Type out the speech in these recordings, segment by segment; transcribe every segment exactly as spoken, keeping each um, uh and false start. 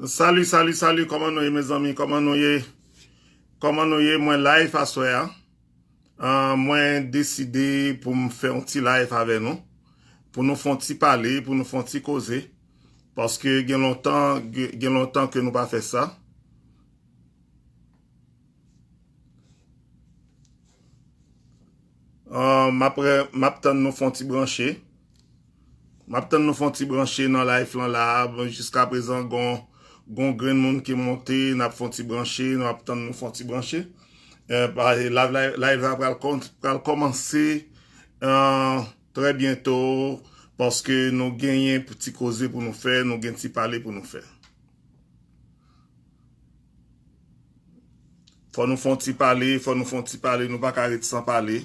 Salut, salut, salut, kòman nou ye, mezanmi? Kòman nou ye? Kòman nou ye? Mwen live aswè a. Ah, mwen deside pou m fè yon ti live avè nou. Pou nou fè yon ti pale, pou nou fè yon ti koze. Paske gen lontan, gen, gen lontan ke nou pa fè sa. Ah, m ap re-, m ap tann nou fè yon ti branche. M ap tann nou fè yon ti branche nan live lan la. Bon, jiska prezan, gon, gon grenn moun ki monte, n ap fè yon ti branche, n ap tann nou fè yon ti branche. Eh, pa, live, live, live la pral kon-, pral kòmanse, eh, trè byento, paske nou genyen ti koze pou nou fè, nou gen ti pale pou nou fè. Fò nou fè yon ti pale, fò nou fè yon ti pale, nou pa ka ret san pale.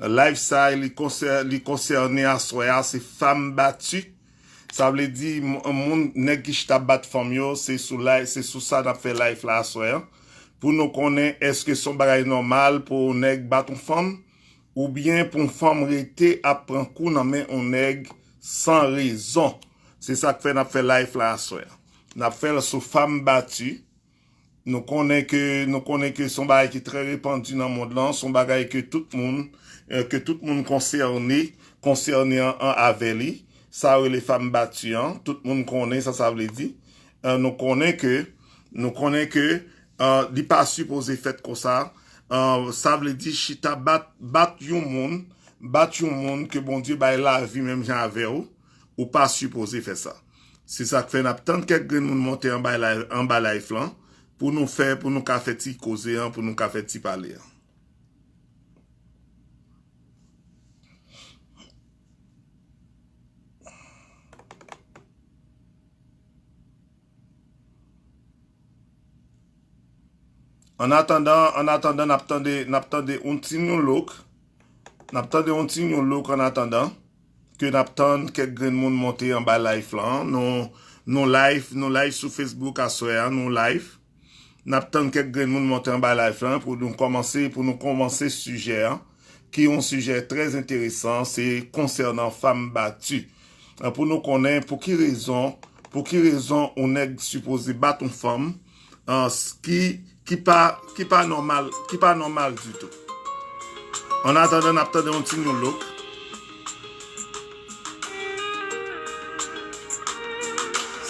Live sa, li konsè-, li konsène aswè a, se fam bati. Sa vle di, m-, moun, nèg ki chita bat fanm yo, se sou live, se sou sa n ap fè live la aswè a. Pou nou konnen, èske se yon bagay nòmal pou yon nèg bat yon fanm, oubyen pou yon fanm rete ap pran kou nan men yon nèg san rezon. Se sa k fè n ap fè live la aswè a. N ap fè l sou fam bati. Nou konnen ke, nou konnen ke se yon bagay ki trè repandi nan mond lan, se yon bagay ke tout moun, eh, ke tout moun konsène, konsène an, an avè li. Sa yo rele fam bati an, tout moun konnen sa sa vle di. Eh, nou konnen ke, nou konnen ke, eh, li pa sipoze fèt konsa. Eh, sa vle di chita bat, bat yon moun, bat yon moun ke Bondye bay lavi menm jan avè w, ou pa sipoze fè sa. Se sa k fè n ap tann kèk grenn moun monte anba live, anba live lan, pou nou fè, pou nou ka fè ti koze an, pou nou ka fè ti pale an. An atandan, an atandan, n ap tande, n ap tande yon ti New Look. N ap tande yon ti New Look an atandan ke n ap tann kèk grenn moun monte anba live lan. Nou, nou live, nou live sou Facebook aswè a, nou live. N ap tann kèk grenn moun monte anba live lan pou nou kòmanse, pou nou kòmanse sijè an, ki yon sijè trè enteresan, se konsènan fam bati. Pou nou konnen pou ki rezon, pou ki rezon yon nèg sipoze bat yon fanm, ah, s-, ki, ki pa, ki pa nòmal, ki pa nòmal ditou. An atandan, n ap tande yon ti New Look.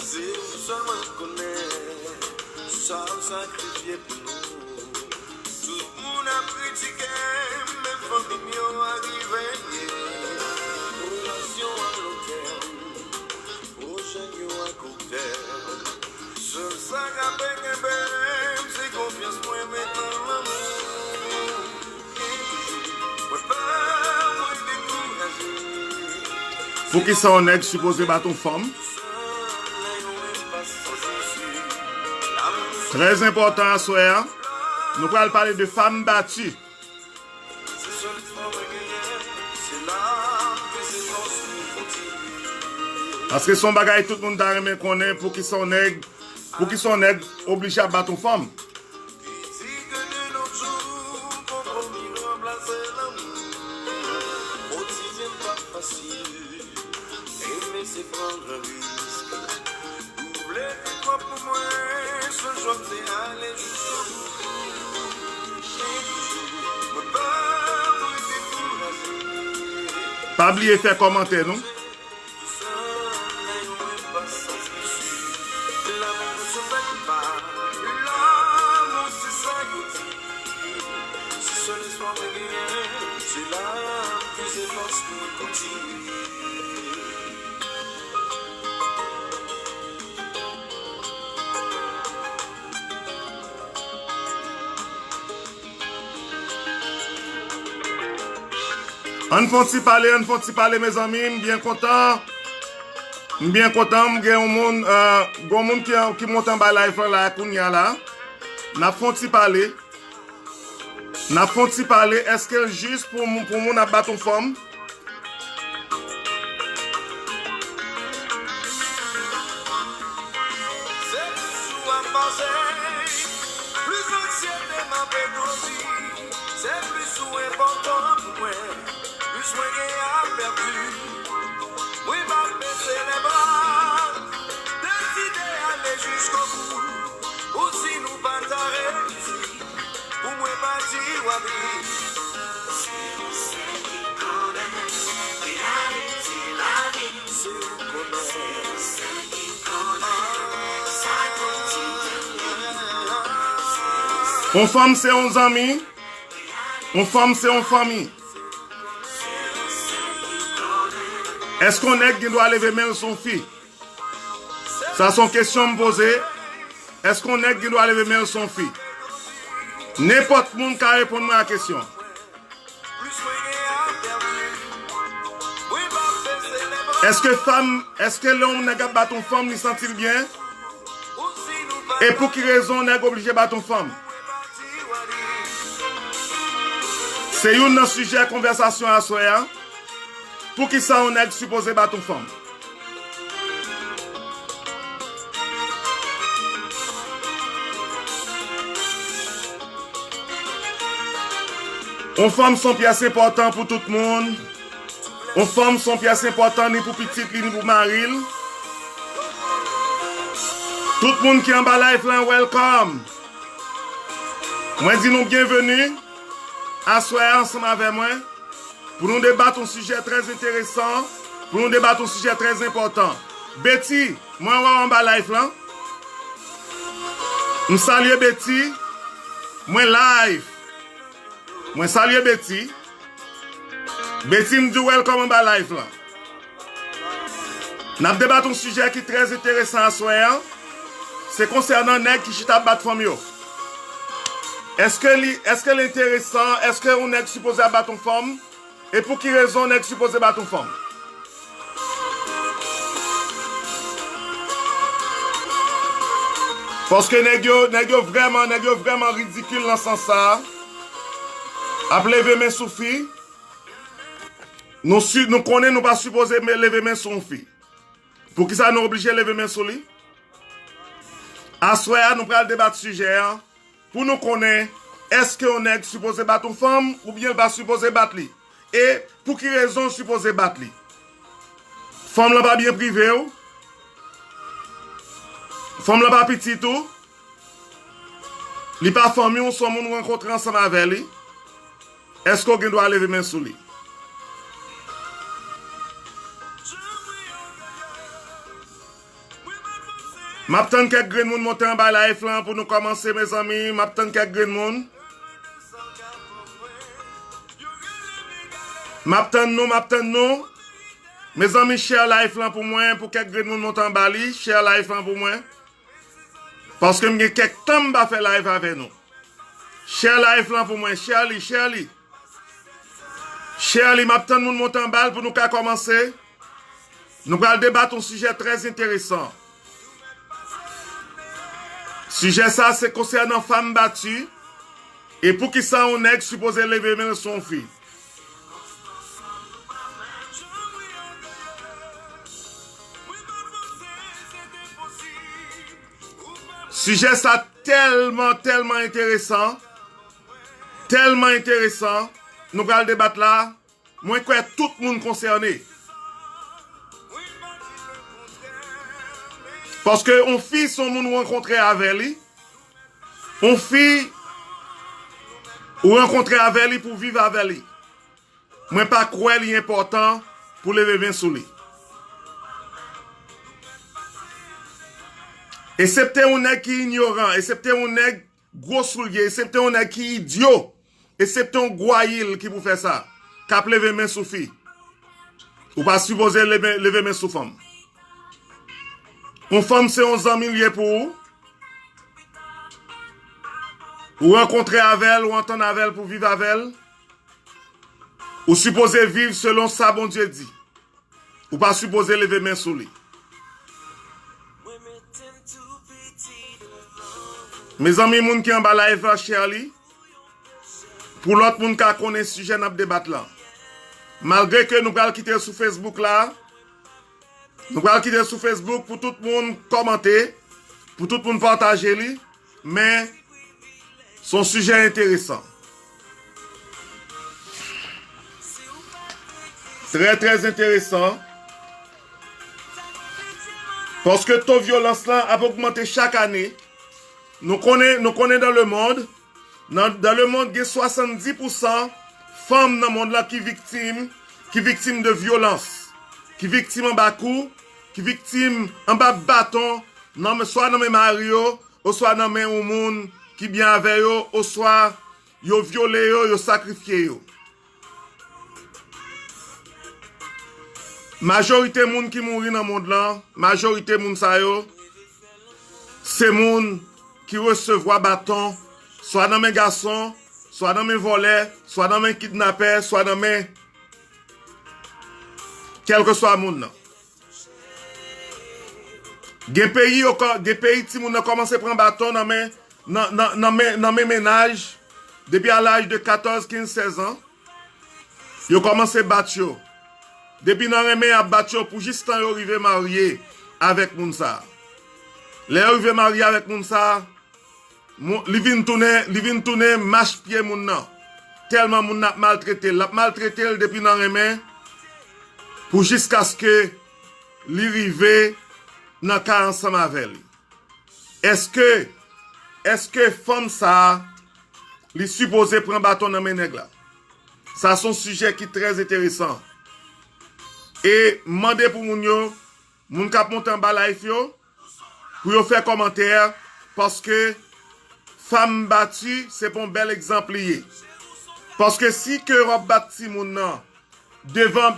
Se ou sèlman k konnen sa w sakrifye pou nou. Tout moun ap kritike m, menm fanmi m yo a rive nye. Relasyon a long tèm, pwochen yo a kout tèm. Sèl sa k ap kenbe m, se konfyans mwen met nan lanmou. Mwen pa, mwen dekouraje. Poukisa yon nèg sipoze bat yon fanm? Trè enpòtan aswè a, nou pral pale de fam bati. Paske se yon bagay tout moun ta renmen konnen, poukisa yon nèg, poukisa yon nèg oblije ap bat yon fanm. Renmen se pran yon risk. Ou vle viktwa pou mwen, sèl chwa m se ale jiskobou. Chak jou, mwen pa vle dekouraje. Pa bliye fè kòmantè nou. Sèl nan yon enpas sans isi. Lanmou se sa ki pa, lanmou se sa yo di. Se sèl espwa mwen genyen, se la m puize fòs pou mwen kontinye. Ann fè yon ti pale, ann fè yon ti pale, mezanmi. M byen kontan. M byen kontan. M gen yon moun, euh, gen yon moun ki, ki monte anba live lan la, kounye a la. N ap fè yon ti pale. N ap fè yon ti pale, èske l jis pou, pou moun ap bat yon fanm? Se plis ou ap pase, plis ansyete m ap grandi. Se plis ou enpòtan pou mwen, plis mwen gen a pèdi. Mwen p ap bese lebra, deside ale jiskobou. Yon fanm se yon zanmi. Yon fanm se yon fanmi. Èske yon nèg gen dwa leve men l sou yon fi? Sa se yon kesyon m poze. Èske yon nèg gen dwa leve men l sou yon fi? Nenpòt moun ka reponn mwen a kesyon. Èske fanm, èske lè yon nèg ap bat yon fanm, li santi l byen? E pou ki rezon yon nèg oblije bat yon fanm? Se youn nan sijè konvèsasyon aswè a. Poukisa yon nèg sipoze bat yon fanm? Yon fanm se yon pyès enpòtan pou tout moun. Yon fanm se yon pyès enpòtan ni pou pitit li, ni pou mari l. Tout moun ki anba live lan, welcome. Mwen di nou byenveni aswè a ansanm avè mwen pou nou debat yon sijè trè enteresan, pou nou debat yon sijè trè enpòtan. Betty, mwen wè w anba live lan. M salye Betty. Mwen live. Mwen salye Betty. Betty, m di w welcome anba live lan. N ap debat yon sijè ki trè enteresan aswè an. Se konsènan nèg ki chita ap bat fanm yo. Èske li, èske l enteresan? Èske yon nèg sipoze ap bat yon fanm? E pou ki rezon yon nèg sipoze bat yon fanm? Paske nèg yo, nèg yo vrèman, nèg yo vrèman ridikil nan sans sa a. Ap leve men sou fi. Nou si, nou konnen nou pa sipoze me-, leve men sou yon fi. Poukisa nou oblije leve men sou li? Aswè a, nou pral debat sijè an pou nou konnen èske yon nèg sipoze bat yon fanm oubyen l pa sipoze bat li. E pou ki rezon l sipoze bat li? Fanm lan pa byen prive w? Fanm lan pa pitit ou? Li pa fanmi w, se yon moun ou rankontre ansanm avè li? Èske w gen dwa leve men sou li? M ap tann kèk grenn moun monte anba live lan pou nou kòmanse, mezanmi. M ap tann kèk grenn moun. M ap tann nou, m ap tann nou. Mezanmi, share live lan pou mwen, pou kèk grenn moun monte anba li. Share live lan pou mwen. Paske m gen kèk tan m pa fè live avè nou. Share live lan pou mwen, share li, share li. Share li, m ap tann moun monte anba l pou nou ka kòmanse. Nou pral debat yon sijè trè enteresan. Sijè sa se konsènan fanm bati e poukisa yon nèg sipoze leve men l sou yon fi. Sijè sa tèlman, tèlman enteresan, tèlman enteresan, nou pral debat la. Mwen kwè tout moun konsène. Paske yon fi se yon moun ou rankontre avè li. Yon fi ou rankontre avè li pou viv avè li. Mwen pa kwè li enpòtan pou leve men sou li. Esepte yon nèg ki inyoran, esepte yon nèg gwo soulye, esepte yon nèg ki idyo, esepte yon gwayil ki pou fè sa, k ap leve men sou fi. Ou pa sipoze leve, leve men sou fanm. Yon fanm se yon zanmi l ye pou ou. Ou rankontre avè l, ou antann avè l pou viv avè l. Ou sipoze viv selon sa Bondye di. Ou pa sipoze leve men sou li. Mezanmi, moun ki anba live la, share li. Pou lòt moun ka konnen sijè n ap debat la. Malgre ke nou pral kite l sou Facebook la, nou pral kite l sou Facebook pou tout moun kòmante, pou tout moun pataje li, men se yon sijè enteresan. Trè, trè enteresan. Paske to vyolans lan ap ogmante chak ane. Nou konnen, nou konnen dans le monde, Nan, dans le monde, gen swasanndis pousan fanm nan mond lan ki viktim, ki viktim de vyolans, ki viktim anba kou, ki viktim anba baton, nan men, swa nan men mari yo, oswa nan men yon moun ki byen avè yo, oswa yo vyole yo, yo sakrifye yo. Majorite moun ki mouri nan mond lan, majorite moun sa yo, se moun ki resevwa baton, swa nan men gason, swa nan men vòlè, swa nan men kidnapè, swa nan men kèlkeswa moun nan. Gen peyi yo, gen peyi timoun nan kòmanse pran baton nan men, nan, nan, nan men, nan men mennaj depi a laj de katòz, kenz, sèz an. Yo kòmanse bat yo. Depi nan renmen y ap bat yo pou jis tan yo rive marye avèk moun sa a. Lè yo rive marye avèk moun sa a, li vin tounen, li vin tounen mach pye moun nan. Tèlman moun nan ap maltrete l, l ap maltrete l depi nan renmen pou jiskaske li rive nan kay ansanm avè li. Èske, èske fanm sa a, li sipoze pran baton nan men nèg la? Sa se yon sijè ki trè enteresan. E m mande pou moun yo, moun k ap monte anba live yo, pou yo fè kòmantè, paske femme battue, se pa yon bèl egzanp li ye. Paske si ke w ap bat timoun nan, devan,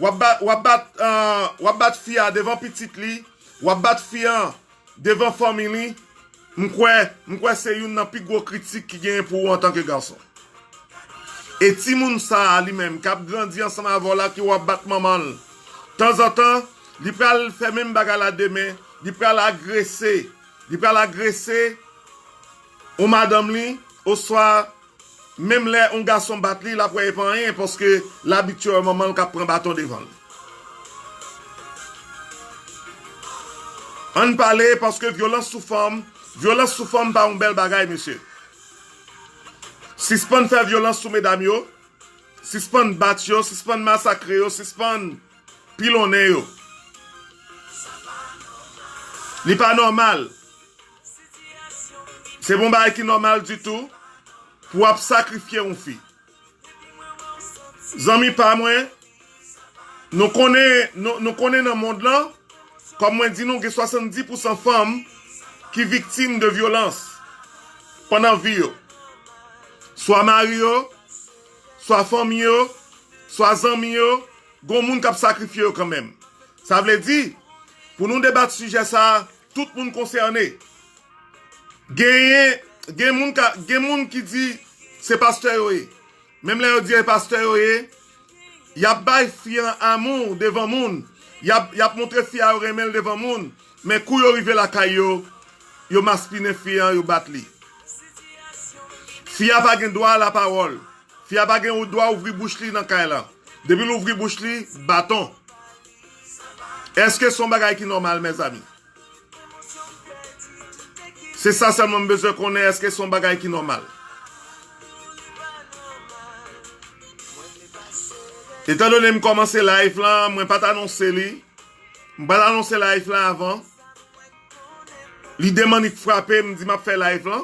w ap bat, w ap bat, euh, w ap bat fi a devan pitit li, w ap bat fi a devan fanmi li, m kwè, m kwè se youn nan pi gwo kritik ki genyen pou ou antanke gason. E timoun sa a li menm k ap grandi ansanm avè w la ki w ap bat manman l, tanzantan, li pral fè menm bagay la demen, li pral agrese, li pral agrese yon madanm li, oswa menm lè yon gason bat li, l ap wè e pa anyen, paske l abitye wè manman l k ap pran baton devan l. Ann pale, paske vyolans sou fanm, vyolans sou fanm pa yon bèl bagay, mesye. Sispann fè vyolans sou medam yo, sispann bat yo, sispann masakre yo, sispann pilonnen yo. Li pa nòmal. Se pa yon bagay ki nòmal ditou pou w ap sakrifye yon fi. Zanmi pa mwen, nou konnen, nou, nou konnen nan mond lan, kòm mwen di nou, gen swasanndis pousan fanm ki viktim de vyolans pandan vi yo. Swa mari yo, swa fanmi yo, swa zanmi yo, gon moun k ap sakrifye yo kanmenm. Sa vle di, pou nou debat sijè sa a, tout moun konsène. Genyen, gen moun ka, gen moun ki di se pastè yo ye. Menm lè yo di e pastè yo ye, y ap bay fi an amou devan moun. Y ap, y ap montre fi a yo renmen l devan moun. Men kou yo rive lakay yo, yo maspinen fi an, yo bat li. Fi a pa gen dwa lapawòl. Fi a pa gen dwa ouvri bouch li nan kay lan. Depi l ouvri bouch li, baton. Èske se yon bagay ki nòmal, mezanmi? Se sa sèlman m bezwen konnen, èske se yon bagay ki nòmal? Etandone m kòmanse live lan, mwen pa t anonse li. M pa t anonse live lan avan. Lide m annik frape m, m di m ap fè live lan.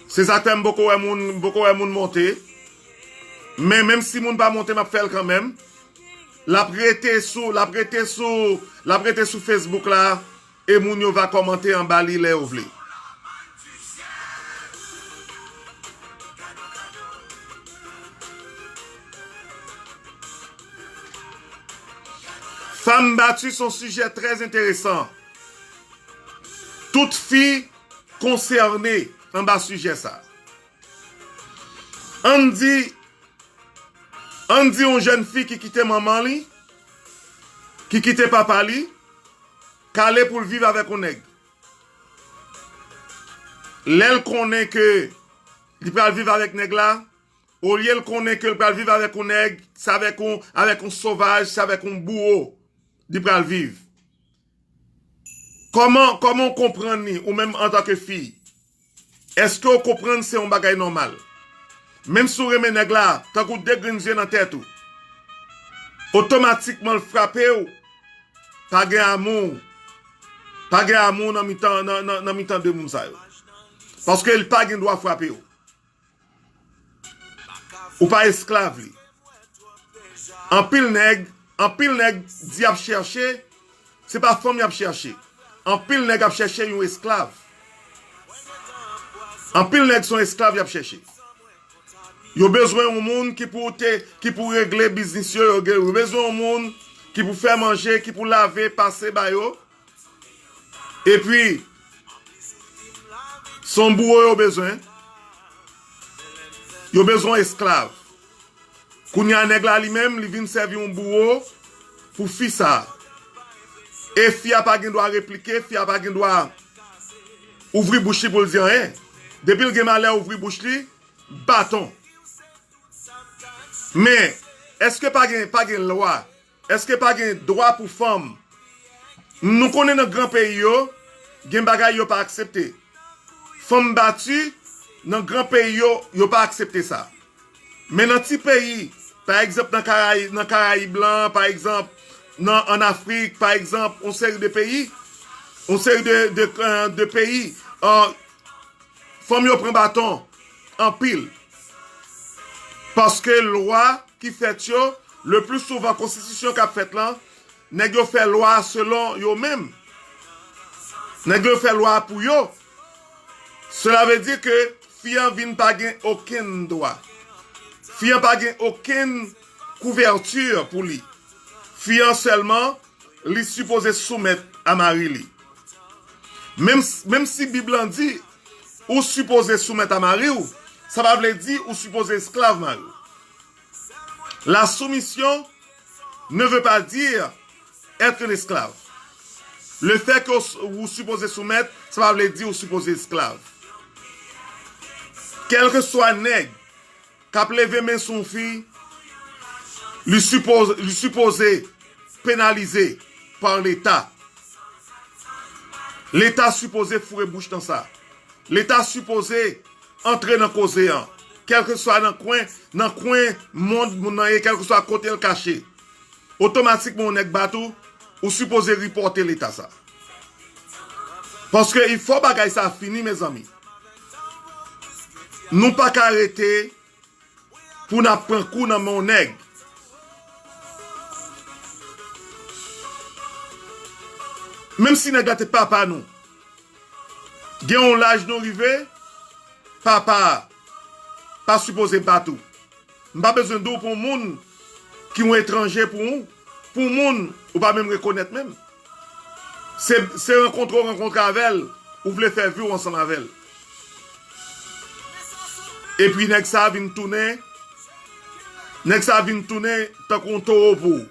Se sa k fè m poko wè moun, m poko wè moun monte. Men menm si moun pa monte, m ap fè l kanmenm. L ap rete sou, l ap rete sou, l ap rete sou Facebook la, e moun yo va kòmante anba li lè yo vle. Femme battue se yon sijè trè enteresan. Tout fi konsène anba sijè sa. Ann di, ann di yon jèn fi ki kite manman li, ki kite papa li, k ale pou l viv avèk yon nèg. Lè l konnen ke li pral viv avèk nèg la, olye l konnen ke l pral viv avèk yon nèg, se avèk yon, avèk yon sovaj, se avèk yon bouwo li pral viv. Kòman, kòman w konprann li, ou menm antanke fi? Èske w konprann se yon bagay nòmal? Menm si w renmen nèg la, tankou de grenn zye nan tèt ou, otomatikman l frape w, pa gen amou, pa gen amou nan mitan, nan, nan, nan mitan de moun sa yo. Paske li pa gen dwa frape w. Ou pa esklav li. Anpil nèg, anpil nèg di y ap chèche, se pa fanm y ap chèche. Anpil nèg ap chèche yon esklav. Anpil nèg se yon esklav y ap chèche. Yo bezwen yon moun ki pou te, ki pou regle biznis yo, yo gen, yo bezwen yon moun ki pou fè manje, ki pou lave, pase ba yo. Epi, se yon bouwo yo bezwen. Yo bezwen esklav. Kounye a, nèg la li menm, li vin sèvi yon bouwo pou fi sa. E fi a pa gen dwa replike, fi a pa gen dwa ouvri bouch li pou l di anyen. Depi l gen malè ouvri bouch li, baton. Men, èske pa gen, pa gen lwa? Èske pa gen dwa pou fanm? Nou konnen nan gran peyi yo, gen bagay yo pa aksepte. Fanm bati, nan gran peyi yo, yo pa aksepte sa. Men nan ti peyi, pa egzanp nan Karayi-, nan Karayib lan, pa egzanp nan, ann Afrik, pa egzanp, yon seri de peyi, yon seri de, de, de peyi, euh, fanm yo pran baton anpil. Paske lwa ki fèt yo, le pli souvan konstitisyon k ap fèt lan, nèg yo fè lwa selon yo menm. Nèg yo fè lwa pou yo. Sela vle di ke fi an vin pa gen okenn dwa. Fi an pa gen okenn kouvèti pou li. Fi an sèlman, li sipoze soumèt a mari li. Menm, menm si Bib lan di ou sipoze soumèt a mari w, sa pa vle di ou sipoze esklav mari w. La soumission ne veut pas dire être un esclave. Le fait que ou, ou sipoze soumèt, sa pa vle di ou sipoze esklav. Kèlkeswa nèg k ap leve men sou yon fi, li sipoze, li sipoze penalize pa Leta. Leta sipoze foure bouch nan sa. Leta sipoze antre nan koze an. Kèlkeswa nan kwen, nan kwen mond moun nan ye, kèlkeswa kote l kache. Otomatikman, yon nèg bat ou, ou sipoze ripòte Leta sa. Paske il fò bagay sa fini, mezanmi. Nou pa ka rete pou n ap pran kou nan men yon nèg. Menm si nèg la te papa nou, gen yon laj nou rive, papa a pa sipoze bat ou. M pa bezwen di w pou yon moun ki yon etranje pou ou, pou yon moun ou pa menm rekonèt menm. Se, se rankontre w rankontre avè l, ou vle fè vi w ansanm avè l. Epi nèg sa a vin tounen, nèg sa a vin tounen tankou yon towo pou ou.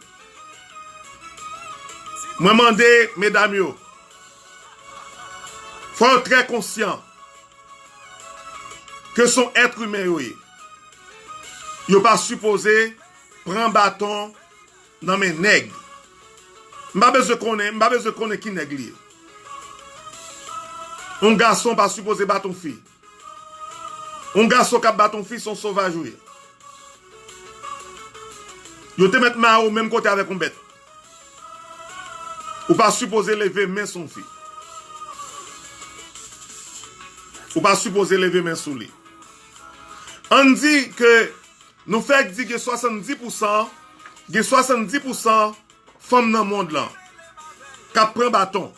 Mwen mande medam yo, fò yo trè konsyan ke se yon èt imen yo ye. Yo pa sipoze pran baton nan men nèg. M pa bezwen konnen, m pa bezwen konnen ki nèg li ye. Yon gason pa sipoze bat yon fi. Yon gason k ap bat yon fi, se yon sovaj ou ye. Yo te mèt mare w menm kote avèk yon bèt. Ou pa sipoze leve men sou yon fi. Ou pa sipoze leve men sou li. Ann di ke nou fèk di gen swasanndis pousan, gen swasanndis pousan fanm nan mond lan k ap pran baton.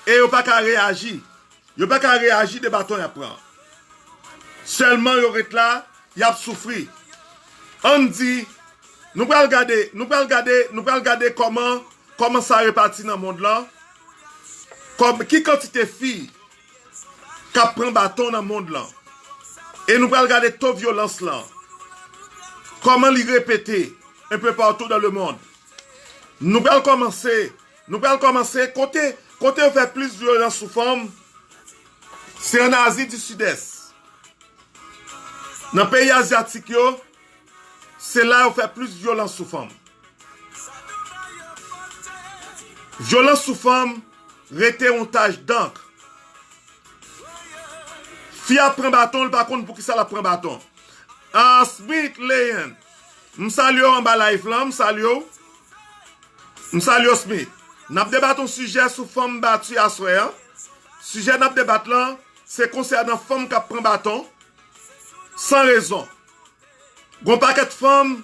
E yo pa ka reyaji. Yo pa ka reyaji de baton y ap pran. Sèlman yo ret la, y ap soufri. Ann di, nou pral gade, nou pral gade, nou pral gade kòman, kòman sa repati nan mond lan. Kòm, ki kantite fi k ap pran baton nan mond lan. E nou pral gade to vyolans lan. Kòman li repete un peu partout dans le monde. Nou pral kòmanse, nou pral kòmanse kote, kote yo fè plis vyolans sou fanm, se an Azi di Sidès. Nan peyi azyatik yo, se la yo fè plis vyolans sou fanm. Vyolans sou fanm rete yon tach dank. Fi a pran baton, li pa konn poukisa l ap pran baton. Ah, Smith Leyen, m salye w anba live lan, m salye w. M salye w, Smith. N ap debat yon sijè sou fanm bati aswè an. Sijè n ap debat lan, se konsènan fanm k ap pran baton san rezon. Gon pakèt fanm,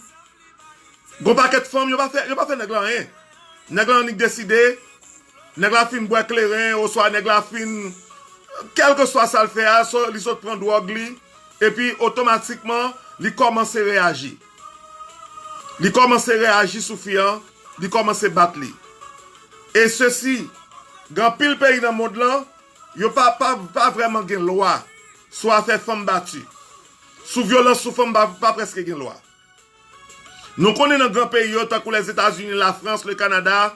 gon pakèt fanm, yo pa fè, yo pa fè nèg la anyen. Nèg la annik deside, nèg la fin bwè kleren, oswa nèg la fin, kèlkeswa sa l fè a, so, li sot pran dwòg li, epi otomatikman, li kòmanse reyaji. Li kòmanse reyaji sou fi an, li kòmanse bat li. E sesi, gen anpil peyi nan mond lan, yo pa, pa, pa vrèman gen lwa sou afè fanm bati. Sou vyolans sou fanm pa, pa prèske gen lwa. Nou konnen nan gran peyi yo, tankou Lèzetazini, Lafrans, le Kanada,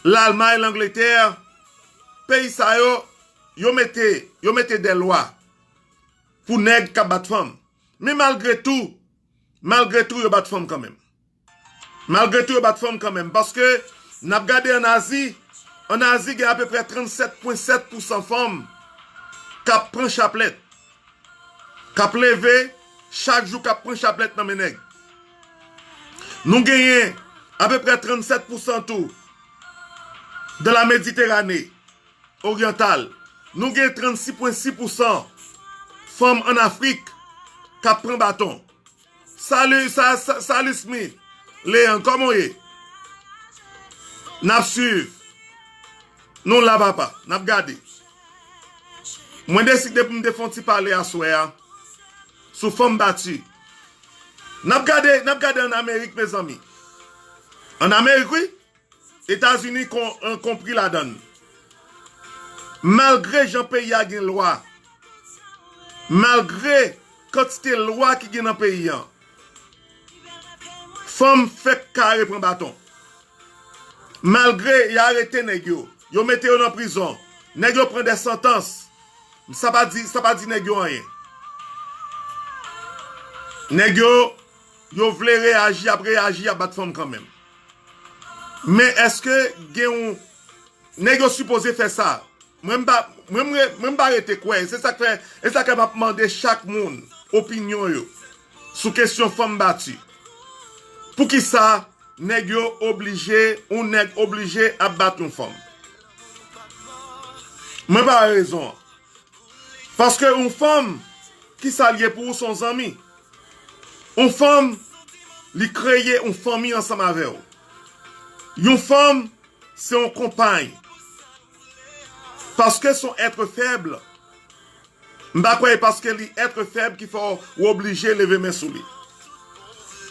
Lalmay, Langletè, peyi sa yo, yo mete, yo mete de lwa pou nèg k ap bat fanm. Men malgre tou, malgre tou, yo bat fanm kanmenm. Malgre tou, yo bat fanm kanmenm. Paske, n ap gade ann Azi, ann Azi gen apeprè trannsèt pwen sèt pousan fanm k ap pran chaplèt, k ap leve chak jou, k ap pran chaplèt nan men nèg. Nou genyen apeprè trannsèt pousan tou dans la Méditerranée orientale. Nou gen trannsis pwen sis pousan fanm ann Afrik k ap pran baton. Salut, sa, sa, salut Smith. Leon, kòman w ye? N ap swiv. Nou la, papa. N ap gade. Mwen deside pou m te fè yon ti pale aswè a sou fanm bati. N ap gade, n ap gade ann Amerik, mezanmi. Ann Amerik, wi. Etazini kon, en, konpri ladan l. Malgre jan peyi a gen lwa, malgre kantite lwa ki gen nan peyi an, fanm fèk kare pran baton. Malgre y arete nèg yo, yo mete yo nan prizon, nèg yo pran de santans, sa pa di, sa pa di nèg yo anyen. Nèg yo, yo vle reyaji, y ap reyaji, y ap bat fanm kanmenm. Men èske gen yon, nèg yo sipoze fè sa? Mwen m pa, mwen, mwen, mwen m pa rete kwè. Se sa k fè, e sa k fè m ap mande chak moun opinyon yo sou kesyon fanm bati. Poukisa nèg yo oblije, yon nèg oblije ap bat yon fanm? Mwen pa wè rezon an. Paske yon fanm, ki sa l ye pou ou, se yon zanmi. Yon fanm, li kreye yon fanmi ansanm avè w. Yon fanm, se yon konpay. Paske se yon èt fèb. M pa kwè e paske li èt fèb ki fè w oblije leve men sou li.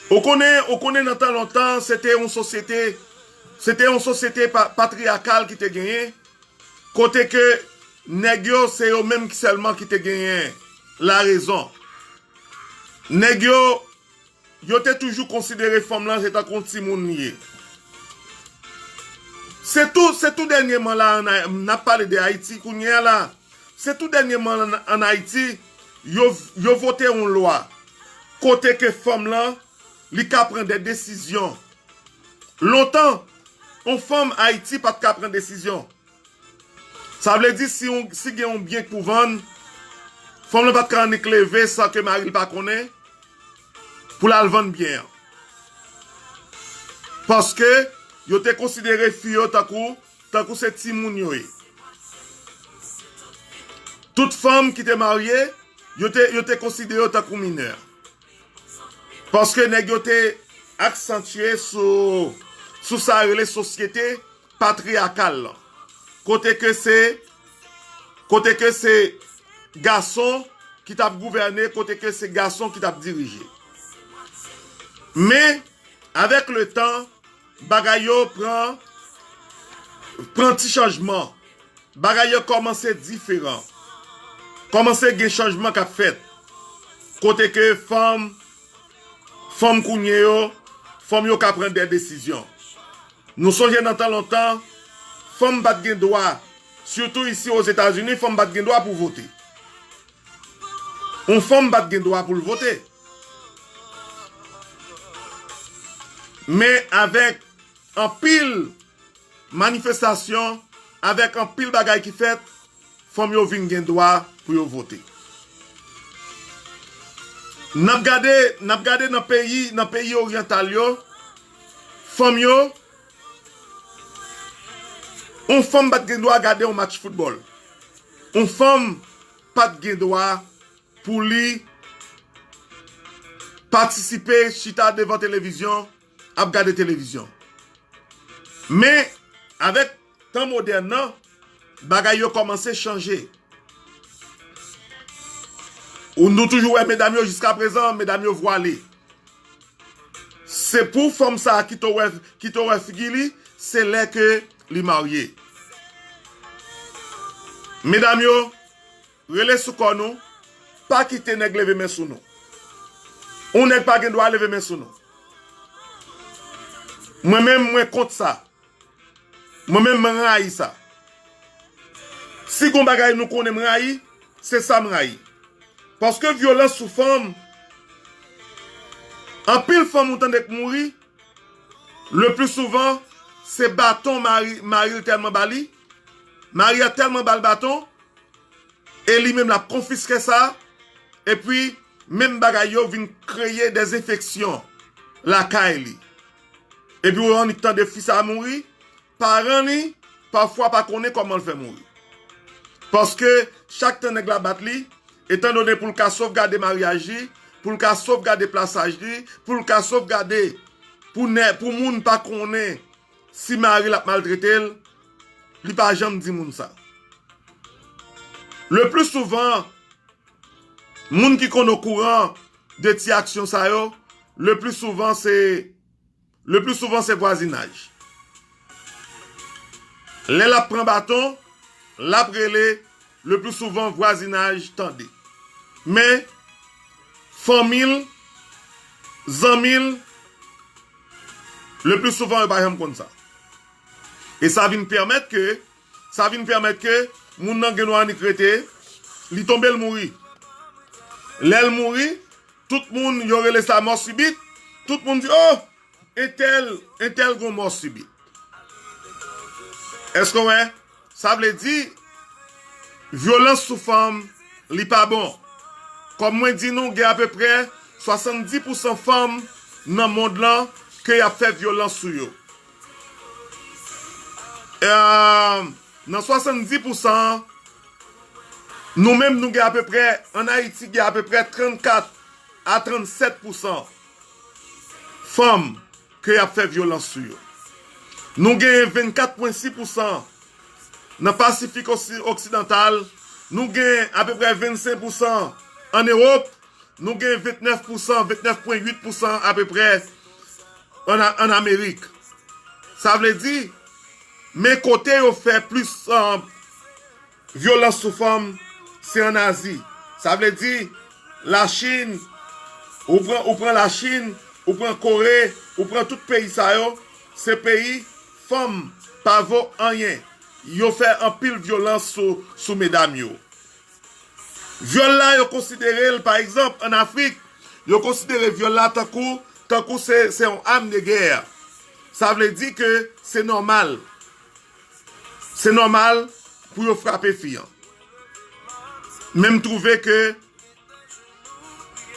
Ou konnen, ou konnen nan tan lontan, se te yon sosyete, se te yon sosyete pa, patriyakal ki te genyen, kote ke nèg yo, se yo menm ki sèlman ki te genyen larezon. Nèg yo, yo te toujou konsidere fanm lan se tankou yon timoun li ye. Se tou, se tou dènyèman la, ann Ay-, n ap pale de Ayiti kounye a la. Se tou dènyèman an, ann Ayiti, yo, yo vote yon lwa kote ke fanm lan, li ka pran de desizyon. Lontan, yon fanm Ayiti pa t ka pran desizyon. Sa vle di si yon, si gen yon byen k pou vann, fanm lan pa t ka annik leve san ke mari l pa konnen pou l al vann byen an. Paske yo te konsidere fi yo tankou, tankou se timoun yo ye. Tout fanm ki te marye, yo te, yo te konsidere yo tankou minè. Paske nèg yo te aksantye sou, sou sa rele sosyete patriyakal lan. Kote ke se, kote ke se gason ki t ap gouvène, kote ke se gason ki t ap dirije. Men, avèk le tan, bagay yo pran, pran ti chanjman. Bagay yo kòmanse diferan. Kòmanse gen chanjman k ap fèt. Kote ke fanm, fanm kounye yo, fanm yo ka pran de desizyon. Nou sonje nan tan lontan, fanm pa t gen dwa, sitou isi Ozetazini, fanm pa t gen dwa pou vote. Yon fanm pa t gen dwa pou l vote. Men avèk anpil manifestasyon, avèk anpil bagay ki fèt, fanm yo vin gen dwa pou yo vote. N ap gade, n ap gade nan peyi, nan peyi oryantal yo, fanm yo, yon fanm pa t gen dwa gade yon match foutbòl. yon fanm pa t gen dwa pou li patisipe, chita devan televizyon, ap gade televizyon. Men, avèk tan modèn nan, bagay yo kòmanse chanje. Ou, nou toujou wè medam yo, jiska prezan, medam yo vwale. Se pou fanm sa a kite w wè, kite w wè figi li, se lè ke li marye. Medam yo, rele sou kò nou, pa kite nèg leve men sou nou. Yon nèg pa gen dwa leve men sou nou. Mwen menm, mwen kont sa. Mwen menm, mwen rayi sa. Si gon bagay nou konnen m rayi, se sa m rayi. Paske vyolans sou fanm, anpil fanm ou tande k mouri, le pli souvan, se baton mari, mari l tèlman ba li, mari a tèlman ba l baton, e li menm l ap konfiske sa, epi menm bagay yo vin kreye dèzenfeksyon lakay li. Epi ou annik tande fi sa a mouri, paran li, pafwa pa konnen kòman l fè mouri. Paske chak tan nèg la bat li, etandone pou l ka sovgade maryaj li, pou l ka sovgade plasaj li, pou l ka sovgade pou nè, pou moun pa konnen si mari l ap maltrete l, li pa janm di moun sa. Le pli souvan, moun ki konn okouran de ti aksyon sa yo, le pli souvan se, le pli souvan se vwazinaj. Lè l ap pran baton, l ap rele, le pli souvan vwazinaj tande. Men, fanmi l, zanmi l, le pli souvan yo pa janm konn sa. E sa vin pèmèt ke, sa vin pèmèt ke moun nan gen dwa annik rete, li tonbe, l mouri. Lè l mouri, tout moun yo rele sa mò sibit, tout moun di, "Oh, entèl, entèl gon mò sibit." Èske w wè? Sa vle di, vyolans sou fanm, li pa bon. Kòm mwen di nou, gen apeprè swasanndis pousan fanm nan mond lan ke y ap fè vyolans sou yo. E, nan swasanndis pousan an, nou menm, nou gen apeprè, ann Ayiti, gen apeprè trannkat a trannsèt pousan fanm ke y ap fè vyolans sou yo. Nou genyen vennkat pwen sis pousan nan Pasifik osi-, oksidantal, nou genyen apeprè vennsenk pousan ann Ewòp, nou genyen vennèf pousan, vennèf pwen uit pousan apeprè ann, ann Amerik. Sa vle di, men kote yo fè plis, ah, vyolans sou fanm, se ann Azi. Sa vle di, Lachin, ou pran, ou pran Lachin, ou pran Kore, ou pran tout peyi sa yo, se peyi fanm pa vo anyen. Yo fè anpil vyolans sou, sou medam yo. Vyòl la, yo konsidere l, pa egzanp, ann Afrik, yo konsidere vyòl la tankou, tankou se, se yon arme de guerre. Sa vle di ke se nòmal. Se nòmal pou yo frape fi an. Men m twouve ke,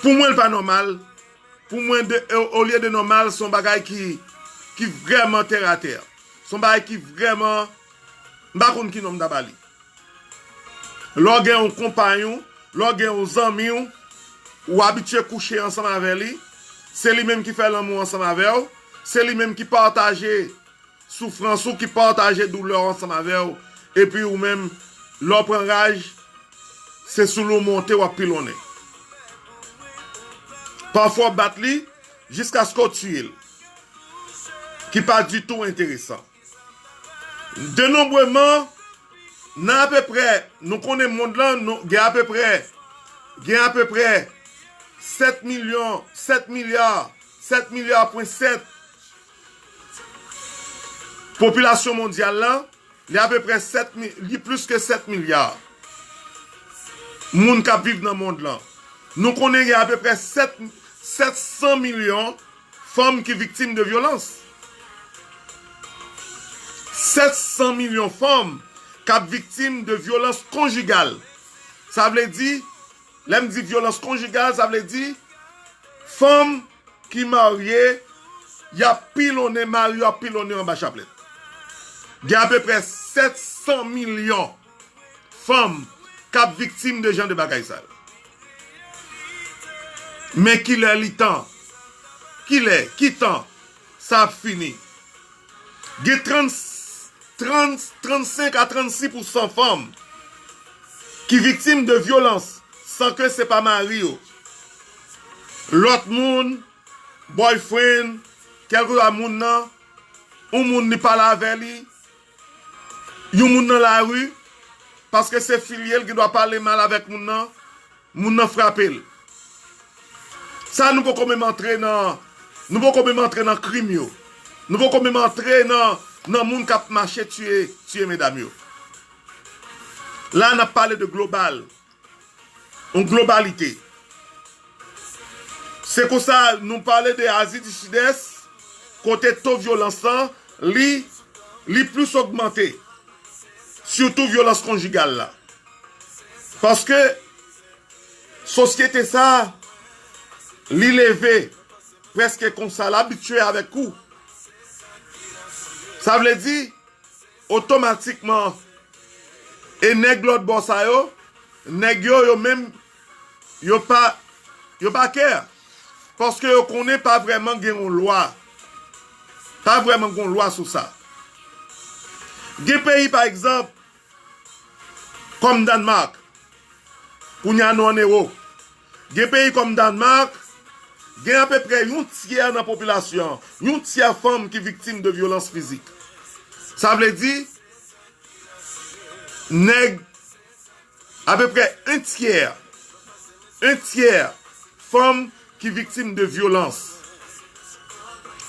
pou mwen, l pa nòmal. Pou mwen, de, o, olye de nòmal, se yon bagay ki, ki vrèman tèratè. Se yon bagay ki vrèman, m pa konn ki non m ta ba li. Lè w gen yon konpayon, lè w gen yon zanmi w, ou abitye kouche ansanm avè li, se li menm ki fè lanmou ansanm avè w, se li menm ki pataje soufrans ou, ki pataje doulè w ansanm avè w, epi ou menm, lè w pran raj, se sou li w monte, w ap pilonnen. Pafwa w bat li jiskaske w tiye l, ki pa ditou enteresan. Denonbreman, nan apeprè, nou konnen mond lan, nou, gen apeprè, gen apeprè sèt milyon, sèt milya, sèt milya pwen sèt popilasyon mondyal lan, li apeprè sèt mi-, li plis ke sèt milya moun k ap viv nan mond lan. Nou konnen gen apeprè sèt, sèt san milyon fanm ki viktim de vyolans. Sèt san milyon fanm k ap viktim de vyolans konjigal. Sa vle di, lè m di vyolans konjigal, sa vle di fanm ki marye, y ap pilonnen, mari yo ap pilonnen yo anba chaplèt. Gen apeprè sèt san milyon fanm k ap viktim de jan de bagay sa yo. Men kilè li tan? Kilè? Ki tan sa ap fini? Gen trant, trant, trannsenk a trannsis pousan fanm ki viktim de vyolans san ke se pa mari yo. Lòt moun, boyfriend, kèlkeswa moun nan, yon moun li pale avè li, yon moun nan lari, paske se fi l ye, l gendwa pale mal avèk moun nan, moun nan frape l. Sa nou poko menm antre nan, nou poko menm antre nan krim yo. Nou poko menm antre nan, nan moun k ap mache tiye, tiye medam yo. La, n ap pale de global. Yon globalite. Se konsa nou pale de Azi di Sidès, kote to vyolans lan, li, li plis ogmante. Sitou vyolans konjigal la. Paske sosyete sa, li leve prèske konsa, l abitye avèk kou. Sa vle di, otomatikman, e nèg lòt bò sa yo, nèg yo, yo menm, yo pa, yo pa kè. Paske yo konnen pa vrèman gen yon lwa. Pa vrèman gen yon lwa sou sa. Gen peyi, pa egzanp, kòm Dànmak, kounye a nou an ewo. Gen peyi kòm Dànmak, gen apeprè yon tyè nan popilasyon an, yon tyè fanm ki viktim de vyolans fizik. Sa vle di, nèg, apeprè en tyè, en tyè fanm ki viktim de vyolans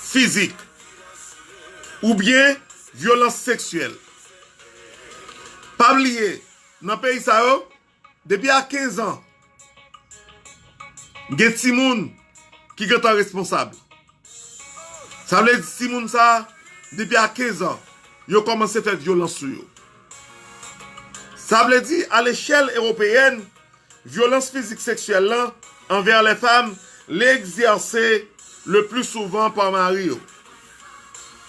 fizik oubyen vyolans seksyèl. Pa bliye, nan peyi sa yo, depi a kenz an, gen timoun ki gentan responsab. Sa vle di timoun sa, depi a kenz an, yo kòmanse fè vyolans sou yo. Sa vle di, a lechèl ewopeyèn, vyolans fizik seksyèl lan anvè lè fanm, li egzèse le pli souvan pa mari yo.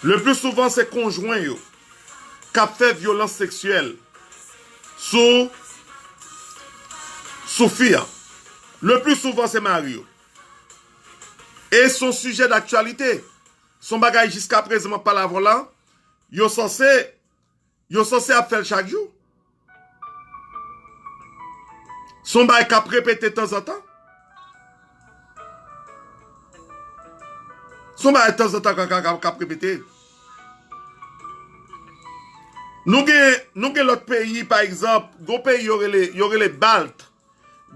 Le pli souvan, se konjwen yo k ap fè vyolans seksyèl sou, sou fi an. Le pli souvan, se mari yo. E se yon sijè daktyalite. Se yon bagay jiskaprezan m ap pale avè w la, yo sanse, yo sanse ap fè l chak jou. Se yon bagay k ap repete tanzantan. Se yon bagay tanzantan k, k, k, k ap repete. Nou gen, nou gen lòt peyi, pa egzanp, gon peyi yo rele, yo rele Balt.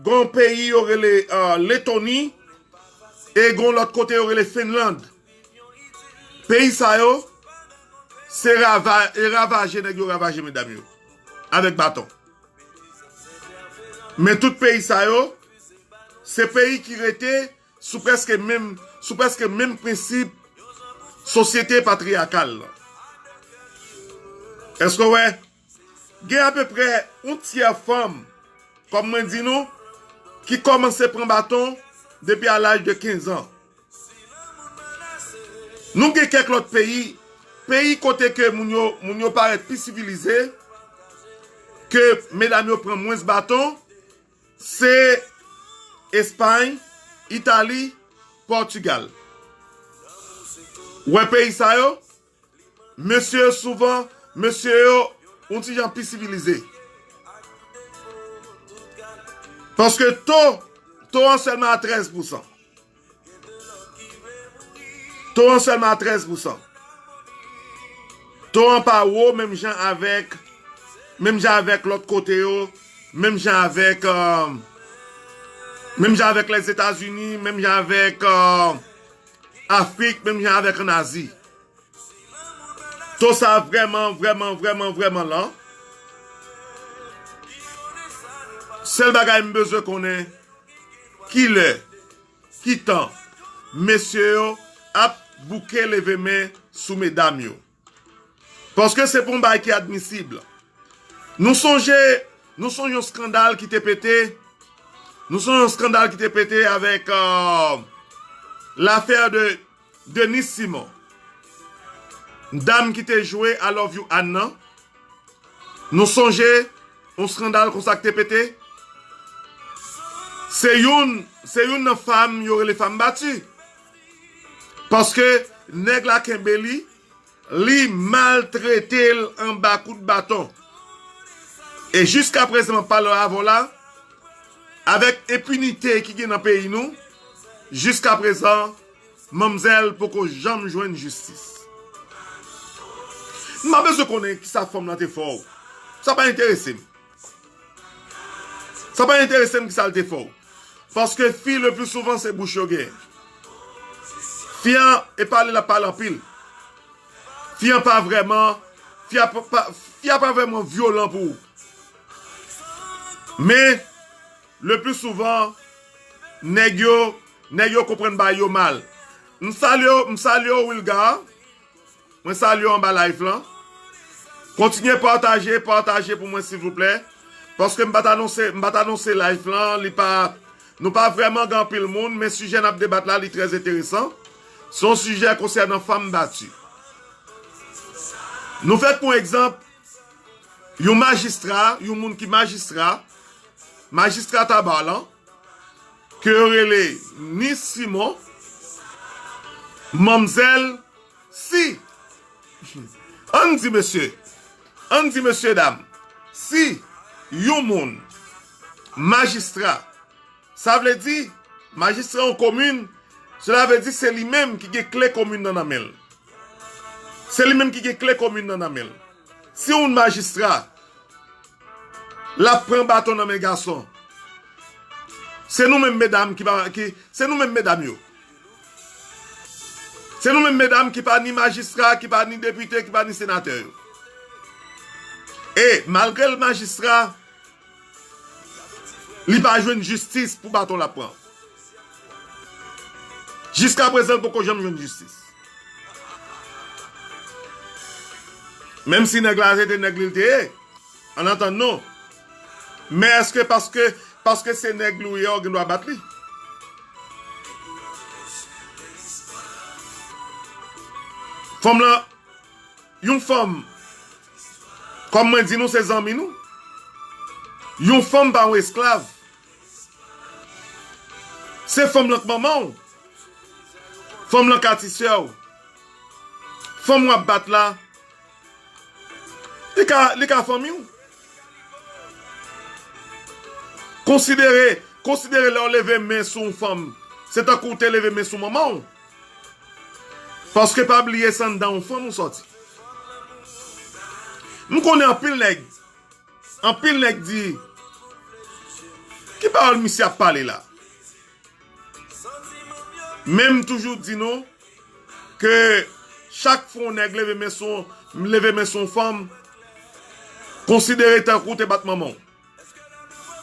Gon peyi yo rele, euh, Letoni, e gon lòt kote yo rele Finland. Peyi sa yo, se rava-, e ravaje nèg yo ravaje medam yo avèk baton. Men tout peyi sa yo, se peyi ki rete sou prèske menm, sou prèske menm prensip sosyete patriyakal lan. Èske w wè? Gen apeprè yon tyè fanm, kòm mwen di nou, ki kòmanse pran baton depi a laj de kenz an. Nou gen kèk lòt peyi, peyi kote ke moun yo, moun yo parèt pi sivilize, ke medam yo pran mwens baton, se Espay, Itali, Pòtigal. Ou wè peyi sa yo, mesye yo souvan, mesye yo yon ti jan pi sivilize. Paske to, to an sèlman a trèz pousan. To an sèlman a trèz pousan. To an pa wo menm jan avèk, menm jan avèk lòt kote yo, menm jan avèk, euh, menm jan avèk Lèzetazini, menm jan avèk, euh, Afrik, menm jan avèk ann Azi. To sa vrèman, vrèman, vrèman, vrèman lan. Sèl bagay m bezwen konnen, kilè, ki tan mesye yo ap bouke leve men sou medam yo. Paske se pa yon bagay ki admisib. Nou sonje, nou sonje yon skandal ki te pete. Nou sonje yon skandal ki te pete avèk, euh, lafè de Denis Simon. Dam ki te jwe I Love You Ann nan. Nou sonje yon eskandal konsa k te pete, se youn, se youn nan fanm yo rele fanm bati. Paske nèg la kenbe li, li maltrete l anba kout baton. E jiskaprezan, m ap pale avè w la, avèk enpinite ki gen nan peyi nou, jiskaprezan, manmzèl poko janm jwenn jistis. M pa bezwen konnen kisa fanm lan te fè w. Sa pa enterese m. Sa pa enterese m kisa l te fè w. Paske fi, le pli souvan, se bouch yo gen. Fi an, e pale l ap pale anpil. Fi an pa vrèman, fi a pa, pa- fi a pa vrèman vyolan pou ou. Men, le pli souvan, nèg yo, nèg yo konprann bagay yo mal. M salye w, m salye w, Wilgar. Mwen salye w anba live lan. Kontinye pataje, pataje pou mwen, silvouplè. Paske m pa t anonse, m pa t anonse live lan, li pa, nou pa vrèman gen anpil moun, men sijè n ap debat la, li trè enteresan. Se yon sijè konsènan fanm bati. Nou fèk pran egzanp, yon majistra, yon moun ki majistra, majistra Taba lan, ke yo rele Ni Simon, manmzèl, si, ann di mesye, ann di mesye dam, si yon moun, majistra, sa vle di, majistra yon komin, sela vle di se li menm ki gen kle komin nan nan men l. Se li menm ki gen kle komin nan nan men l. Si yon majistra, l ap pran baton nan men gason, se nou menm medam ki pa, ki, se nou menm medam yo. Se nou menm medam ki pa ni majistra, ki pa ni depite, ki pa ni senatè yo. E malgre l majistra, li pa jwenn jistis pou baton l ap pran. Jiskaprezan, l poko janm jwenn jistis. Menm si nèg la se te nèg li l te ye, ann antann nou. Men èske paske, paske se nèg li w ye, w gen dwa bat li? Fanm lan, yon fanm, kòm mwen di nou, se zanmi nou. Yon fanm pa yon esklav. Se fanm lan k manman w. Fanm lan ka ti sè w. Fanm w ap bat la, li ka, li ka fanmi w. Konsidere, konsidere lè w leve men sou yon fanm, se tankou w te leve men sou manman w. Paske pa bliye se anndan yon fanm ou sòti. M konnen anpil nèg, anpil nèg di, ki pawòl misye ap pale la? Men m toujou di nou ke chak fwa yon nèg leve men sou, leve men sou yon fanm, konsidere tankou w te bat manman w.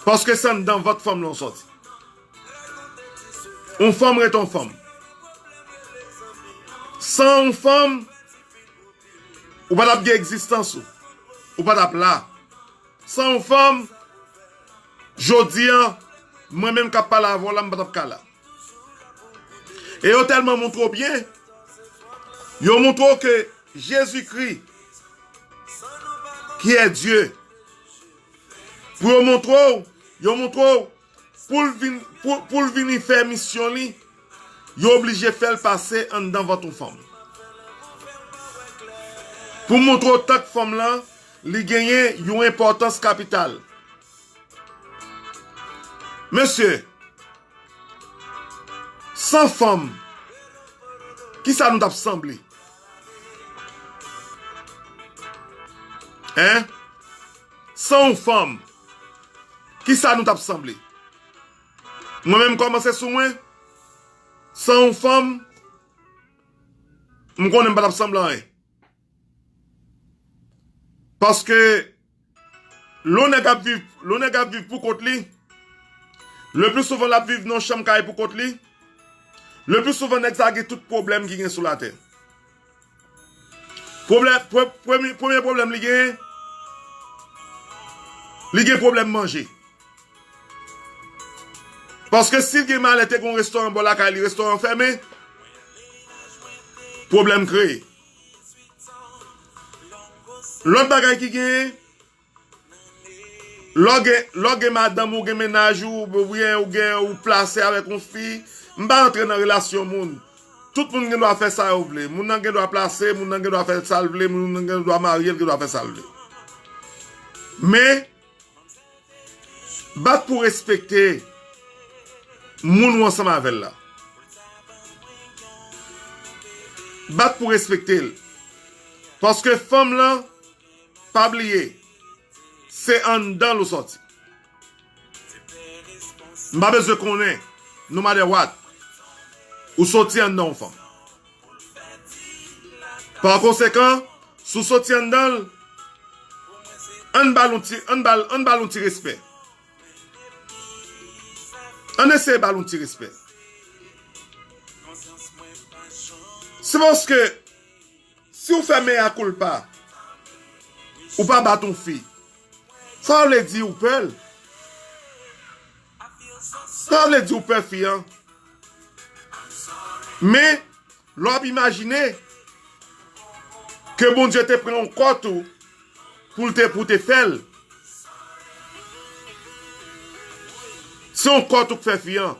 Paske se anndan vant fanm lan w sòti. Yon fanm ret yon fanm. San yon fanm, ou pa t ap gen egzistans ou. Ou pa t ap la. San yon fanm, jodi a, mwen menm k ap pale avè w la, m pa t ap ka la. E yo tèlman montre w byen, yo montre w ke Jezikri, ki è Dye, pou yo montre w, yo montre w, pou l vin, pou, pou l vini fè misyon li, yo oblije fè l pase anndan vant yon fanm. Pou montre w tank fanm lan, li genyen yon enpòtans kapital. Mesye, san fanm, kisa nou t ap sanble? Hein? San yon fanm, kisa nou t ap sanble? Mwen menm kòmanse sou mwen, san yon fanm, m konnen m pa t ap sanble anyen. Paske lè yon nèg ap viv, lè yon nèg ap viv pou kont li, le pli souvan l ap viv nan yon chanm kay pou kont li, le pli souvan nèg sa gen tout pwoblèm ki gen sou latè. Pwoblèm, pre-, premye, premye pwoblèm li genyen, li gen pwoblèm manje. Paske si l gen malè, te gen yon restoran bò lakay li, restoran fèmen, pwoblèm kreye. Lòt bagay ki genyen, Lè w gen, lè w gen madanm ou, gen mennaj ou, oubyen ou gen, ou plase avèk yon fi, m pa antre nan relasyon moun. Tout moun gen dwa fè sa yo vle. Moun nan gen dwa plase, moun nan gen dwa fè sa l vle, moun nan gen dwa marye, l gen dwa fè sa l vle. Men, bat pou respekte moun ou ansanm avè l la. Bat pou respekte l. Paske fanm lan, pa bliye, se anndan l ou sòti. M pa bezwen konnen, no matter what, ou sòti anndan yon fanm. Pa konsekan, si w sòti anndan l, ann ba l yon ti, ann ba l, ann ba l yon ti respè. Ann eseye ba l yon ti respè. Se paske, si w fè mea culpa, ou pa bat yon fi, sa vle di ou pè l. Sa vle di ou pè fi an. Men, lè w ap imajine ke Bondye te pran yon kòt ou pou l te, pou te fè l. Se yon kòt ou k fè fi an.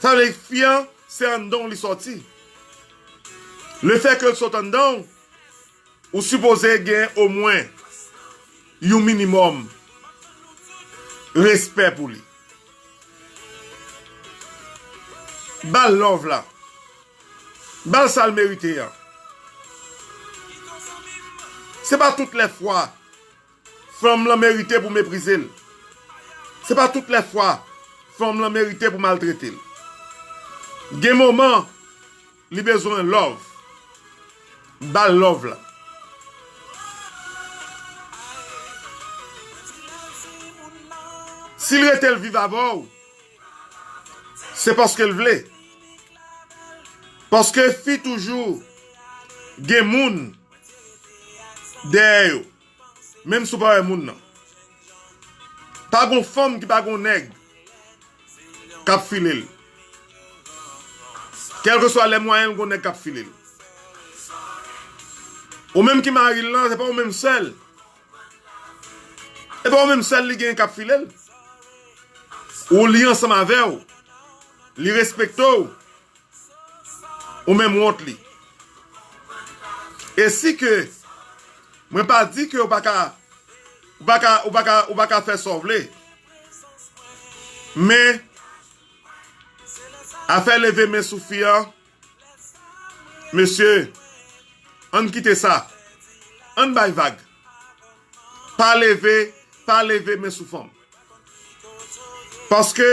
Sa vle di fi an, se anndan w li sòti. Lefètke l sot anndan w, ou sipoze gen omwen yon minimòm respè pou li. Ba l love la. Ba l sa l merite an. Se pa tout lè fwa fanm lan merite pou meprize l. Se pa tout lè fwa fanm lan merite pou maltrete l. Gen moman, li bezwen love. Ba l love la. Si l rete l viv avè w, se paske l vle. Paske fi toujou gen moun dèyè yo. Menm si w pa wè moun nan. Pa gon fanm ki pa gon nèg k ap file l. Kèlkeswa lè mwayen l, gon nèg k ap file l. Ou menm ki mari l lan, se pa ou menm sèl. E pa ou menm sèl li genyen k ap file l. Ou li ansanm avè w. Li respekte w. Ou menm w ont li. E si ke, mwen pa di ke ou pa ka, ou pa ka, ou pa ka, ou pa ka fè sa w vle. Men, afè leve men sou fi an, mesye, ann kite sa. Ann bay vag. Pa leve, pa leve men sou fanm. Paske,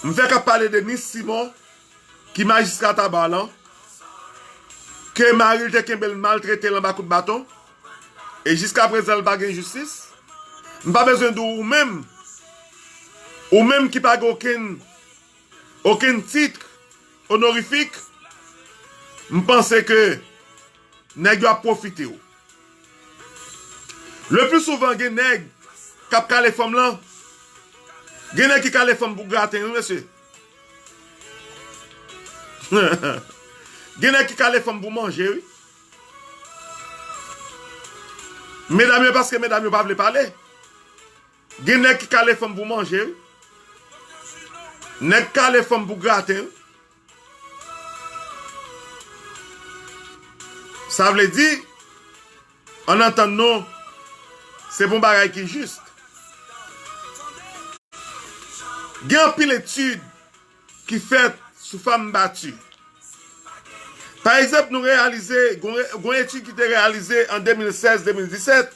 m fèk ap pale de Nis Simon, ki majistra Taba lan, ke mari l te kenbe l maltrete l anba kout baton, e jiskaprezan l pa gen jistis. M pa bezwen di w ou menm, ou menm ki pa gen okenn, okenn tit onorifik, m panse ke nèg yo ap pwofite w. Le pli souvan, gen nèg k ap kale fanm lan. Gen nèg ki kale fanm pou graten, wi, mesye. Gen nèg ki kale fanm pou manje, wi. Medam yo, paske medam yo pa vle pale. Gen nèg ki kale fanm pou manje, wi. Nèg kale fanm pou graten, wi. Sa vle di, ann antann nou, se pa yon bagay ki jis. Gen anpil etid ki fèt sou fanm bati. Pa egzanp, nou reyalize, gon, gon etid ki te reyalize an de mil sèz, de mil disèt,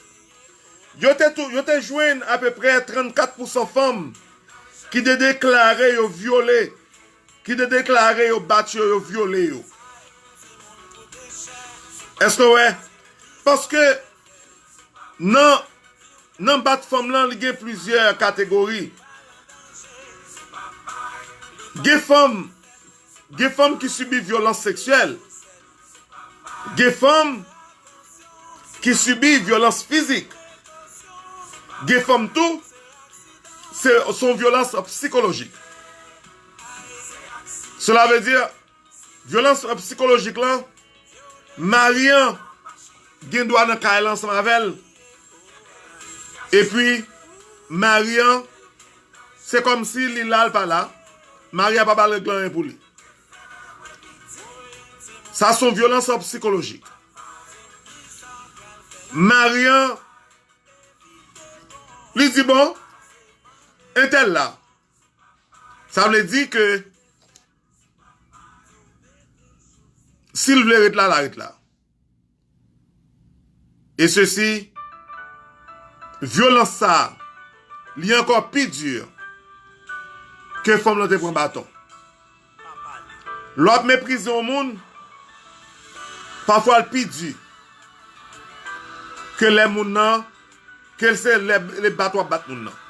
yo te tou, yo te jwenn apeprè trannkat pousan fanm ki te deklare yo vyole, ki te deklare yo bat yo, yo vyole yo. Èske w wè? Paske nan, nan bat fanm lan, li gen plizyè kategori. Gen fanm, gen fanm ki sibi vyolans seksyèl. Gen fanm ki sibi vyolans fizik. Gen fanm tou, se, se yon vyolans sikolojik. Sela vle di, vyolans sikolojik lan, mari an gen dwa nan kay la ansanm avè l. Epi, mari an, se kòmsi li la, l pa la. Mari a pa ba l règ lan anyen pou li. Sa se yon vyolans sikolojik. Mari an, li di, bon, entèl la. Sa vle di ke si l vle ret la, l a ret la. E sesi, vyolans sa a, li ankò pi di ke fanm lan te pran baton. Lè w ap meprize yon moun, pafwa l pi di ke lè moun nan, ke l se lè, lè bat w ap bat moun nan.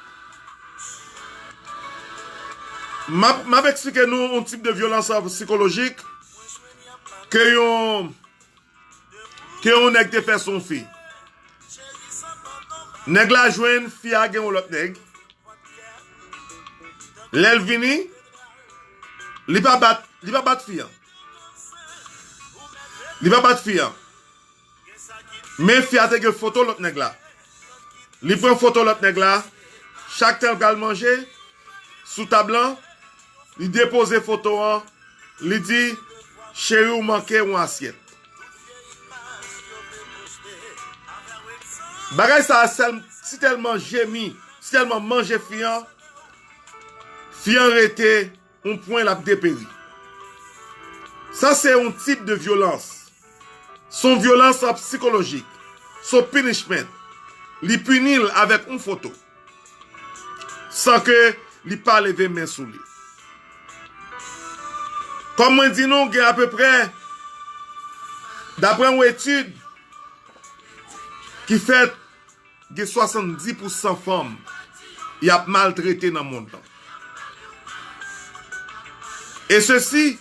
M ap, m ap eksplike nou yon tip de vyolans sikolojik ke yon, ke yon nèg te fè sou yon fi. Nèg la jwenn fi a gen yon lòt nèg. Lè l vini, li pa bat, li pa bat fi an. Li pa bat fi an. Men fi a te gen foto lòt nèg la. Li pran foto lòt nèg la. Chak tan l pral manje, sou tab lan, li depoze foto an, li di, cheri, ou manke yon asyèt. Bagay sa a sèl, si tèlman jemi, si tèlman manje fi an, fi an rete yon pwen l ap deperi. Sa se yon tip de vyolans. Se yon vyolans sikolojik. Se yon punishment. Li pini l avèk yon foto. San ke li pa leve men sou li. Kòm mwen di nou, gen apeprè, daprè yon etid ki fèt, gen swasanndis pousan fanm y ap maltrete nan mond lan. E sesi,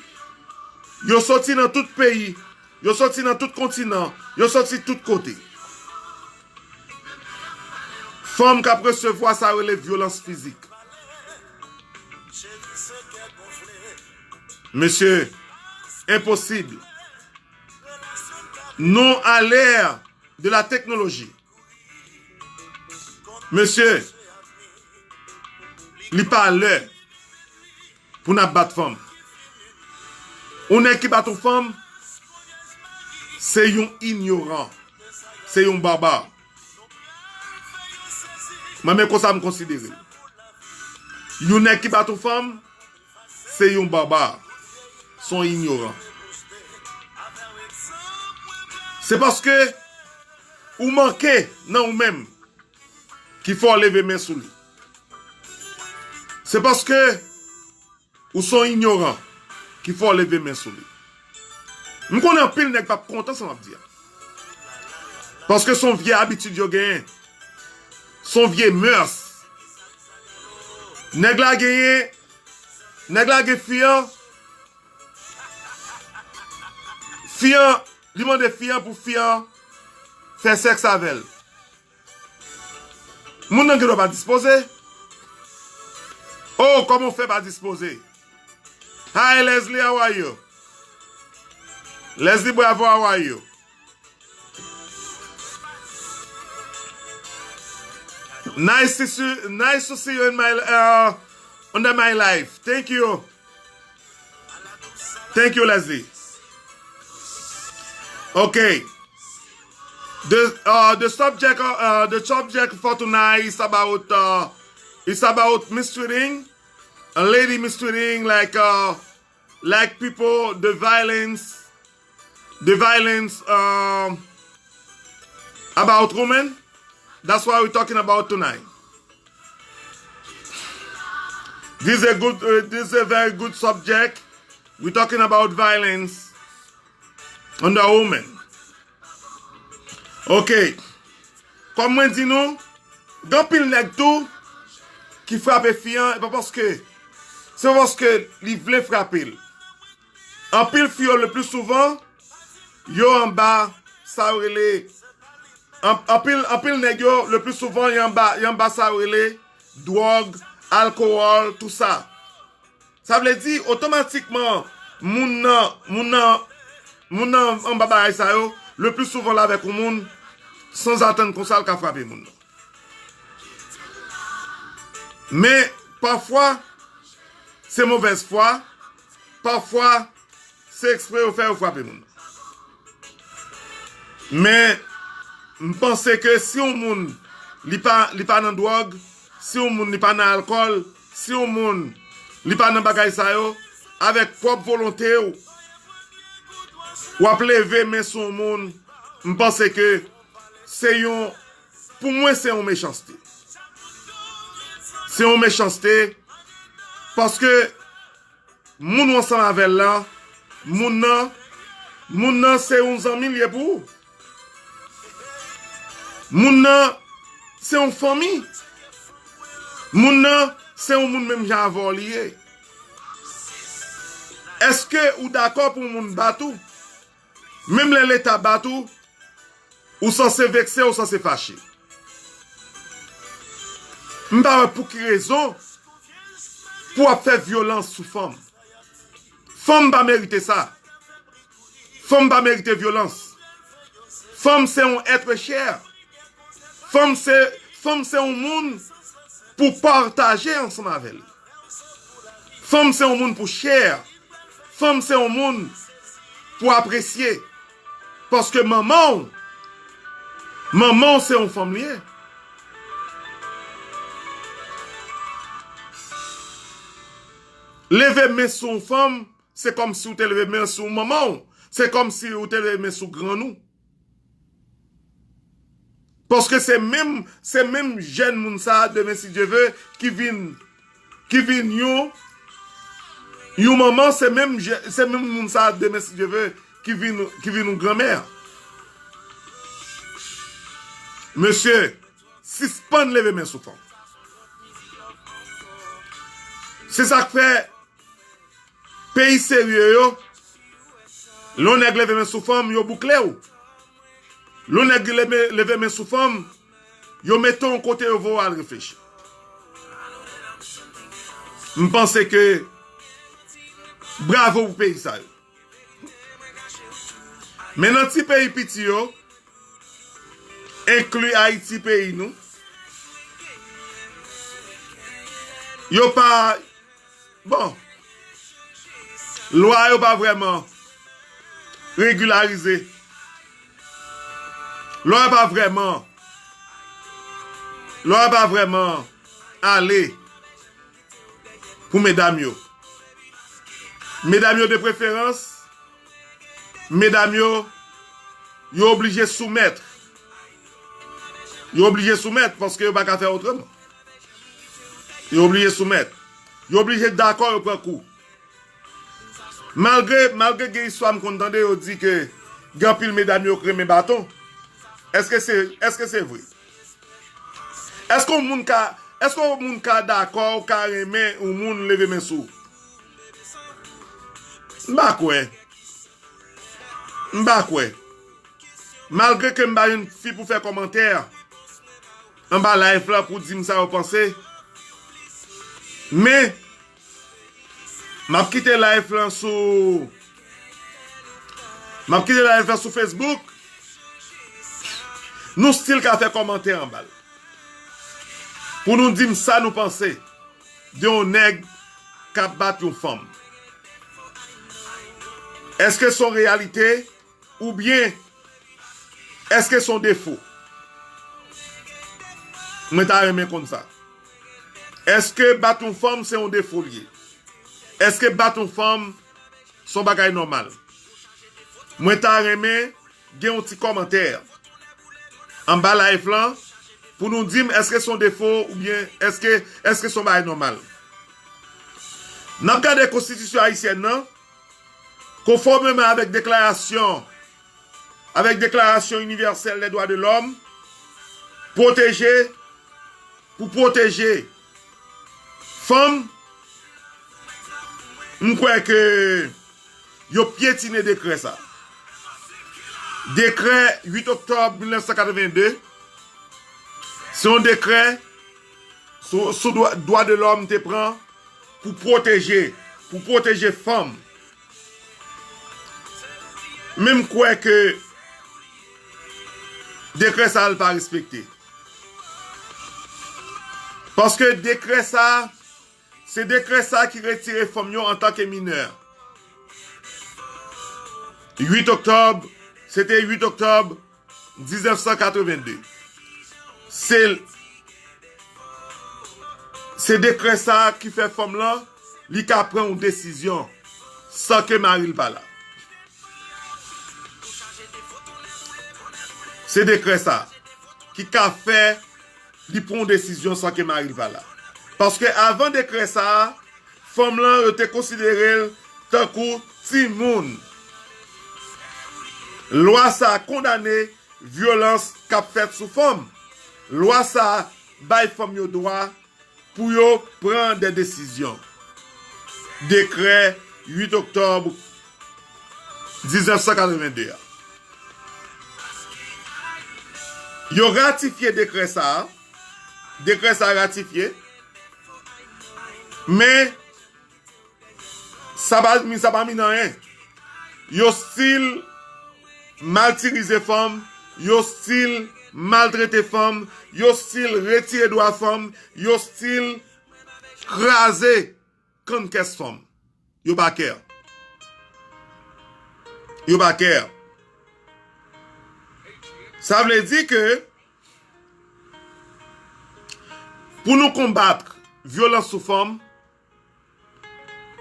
yo soti nan tout peyi, yo soti nan tout kontinan, yo soti tout kote. Fanm k ap resevwa sa yo rele vyolans fizik. Mesye, enposib. Nou à l'ère de la technologie. Mesye, li pa lè pou n ap bat fanm. Yon nèg ki bat yon fanm, se yon inyoran, se yon baba. Mwen, men konsa m konsidere l. Yon nèg ki bat yon fanm, se yon baba, se yon inyoran. Se paske ou manke nan ou menm ki fè w leve men sou li. Se paske ou se yon inyoran ki fè w leve men sou li. M konnen anpil nèg p ap kontan sa m ap di a. Paske se yon vye abitid yo genyen. Se yon vye mœurs. Nèg la genyen, nèg la gen fi an, fi an, li mande fi an pou fi an fè sèks avè l. Moun nan gen dwa pa dispoze. Oh, kòman w fè pa dispoze? Hi, Leslie, how are you? Leslie Bravo, how are you? Nice to see, nice to see you in my, uh, under my life. Thank you. Thank you, Leslie. Okay. The, uh, the subject, uh, the subject for tonight is about, uh, it's about mistreating, a lady mistreating, like, uh, like people, the violence, the violence, um, about women. That's what we're talking about tonight. This is a good, uh, this is a very good subject. We're talking about violence on the woman. Ok. Kòm mwen di nou, gen anpil nèg tou ki frape fi an, e pa paske, se pa paske li vle frape l. Anpil fi yo, le pli souvan, yo anba sa yo rele, an-, anpil, anpil nèg yo, le pli souvan, yo anba, yo anba sa yo rele dwòg, alkowòl, tou sa. Sa vle di, otomatikman, moun nan, moun nan, moun nan anba bagay sa yo, le pli souvan l avèk yon moun, sanzatann konsa, l ka frape moun nan. Men, pafwa, se movèz fwa, pafwa, se ekspre yo fè yo frape moun. Men, m panse ke si yon moun, li pa, li pa nan dwòg, si yon moun, li pa nan alkòl, si yon moun, li pa nan bagay sa yo, avèk pwòp volonte w, w ap leve men sou yon moun, m panse ke se yon, pou mwen, se yon mechanste. Se yon mechanste, paske moun w ansanm avè l lan, moun nan, moun nan se yon zanmi l ye pou ou. Moun nan se yon fanmi. Moun nan se yon moun menm jan avè w li ye. Èske ou dakò pou yon moun bat ou? Menm lè Leta bat ou, ou sanse vekse, ou sanse fache. M pa wè pou ki rezon pou w ap fè vyolans sou fanm. Fanm pa merite sa. Fanm pa merite vyolans. Fanm se yon èt chè. Fanm se, fanm se yon moun pou pataje ansanm avè l. Fanm se yon moun pou share. Fanm se yon moun pou apresye. Paske manman w, manman w se yon fanm li ye. Leve men sou yon fanm, se kòmsi w te leve men sou manman w. Se kòmsi w te leve men sou grann ou. Paske se menm, se menm jèn moun sa a, demen, si Dye ve, ki vin, ki vin yon, yon manman, se menm jè-, se menm moun sa a, demen, si Dye ve, ki vin, ki vin yon granmè. Mesye, sispann leve men sou fanm. Se sa k fè peyi serye yo, lè yon nèg leve men sou fanm, yo boukle w. Lè yon nèg leve, leve men sou fanm, yo mete w yon kote, yo voye w al reflechi. M panse ke bravo pou peyi sa yo. Men nan ti peyi piti yo, enkli Ayiti peyi nou, yo pa, bon, lwa yo pa vrèman regilarize. Lwa yo pa vrèman, lwa yo pa vrèman ale pou medam yo. Medam yo de preferans, medam yo, yo oblije soumèt. Yo oblije soumèt paske yo pa ka fè otreman. Yo oblije soumèt. Yo oblije dakò yo pran kou. Malgre, malgre gen istwa m konn tande yo di ke gen anpil medam yo k renmen baton. Èske se, èske se vre? Èske yon moun ka, èske yon moun ka dakò ou ka renmen yon moun leve men sou ou? M pa kwè. M pa kwè. Malgre ke m pa jwenn fi pou fè kòmantè anba live la pou di m sa yo panse. Men, m ap kite live lan sou, m ap kite live lan sou Facebook. Nou still ka fè kòmantè anba l. Pou nou di m sa nou panse de yon nèg k ap bat yon fanm. Èske se yon reyalite? Oubyen, èske se yon defo? Mwen ta renmen konn sa. Èske bat yon fanm se yon defo l ye? Èske bat yon fanm se yon bagay nòmal? Mwen ta renmen gen yon ti kòmantè anba live lan pou nou di m èske se yon defo oubyen èske, èske se yon bagay nòmal. N ap gade konstitisyon ayisyèn nan, konfòmeman avèk deklarasyon, avèk Deklarasyon Inivèsèl dè Dwa de Lòm, pwoteje, pou pwoteje fanm, m kwè ke yo pyetine dekrè sa. Dekrè uit oktòb mil nèf san katreven de, se yon dekrè sou, sou dwa, dwa de lòm te pran pou pwoteje, pou pwoteje fanm. Men m kwè ke dekrè sa a l pa respekte. Paske dekrè sa, se dekrè sa ki retire fanm yo antanke minè. Uit oktòb, se te uit oktòb diznèf san katreven de. Se, se dekrè sa ki fè fanm lan, li ka pran yon desizyon san ke mari l pa la. Se dekrè sa ki ka fè li pran yon desizyon san ke mari l pa la. Paske avan dekrè sa a, fanm lan, yo te konsidere l tankou timoun. Lwa sa a kondane vyolans k ap fèt sou fanm. Lwa sa a bay fanm yo dwa pou yo pran de desizyon. Dekrè uit oktòb diznèf san katreven de a. Yo ratifye dekrè sa a. Dekrè sa a ratifye. Men, sa pa, sa pa mean anyen. Yo still matirize fanm, yo still maltrete fanm, yo still retire dwa fanm, yo still kraze kann kès fanm. Yo pa kè. Yo pa kè. Sa vle di ke pou nou konbat vyolans sou fanm,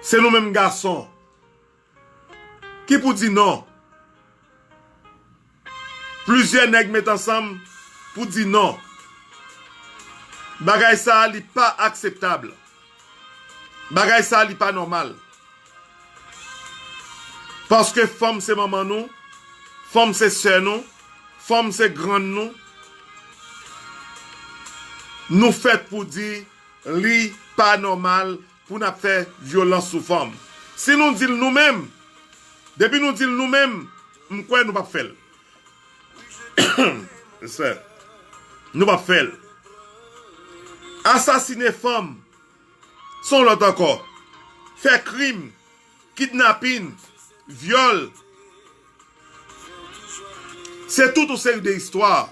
se nou menm gason ki pou di non. Plizyè nèg met ansanm pou di non. Bagay sa a, li pa akseptab. Bagay sa a, li pa nòmal. Paske fanm se manman nou, fanm se sè nou, fanm se grann nou. Nou fèt pou di li pa nòmal pou n ap fè vyolans sou fanm. Si nou di l nou menm, depi nou di l nou menm, m kwè nou p ap fè l. Respè. Nou p ap fè l. Asasine fanm, se yon lòt ankò. Fè krim, kidnapin, vyòl. Se tout yon seri de istwa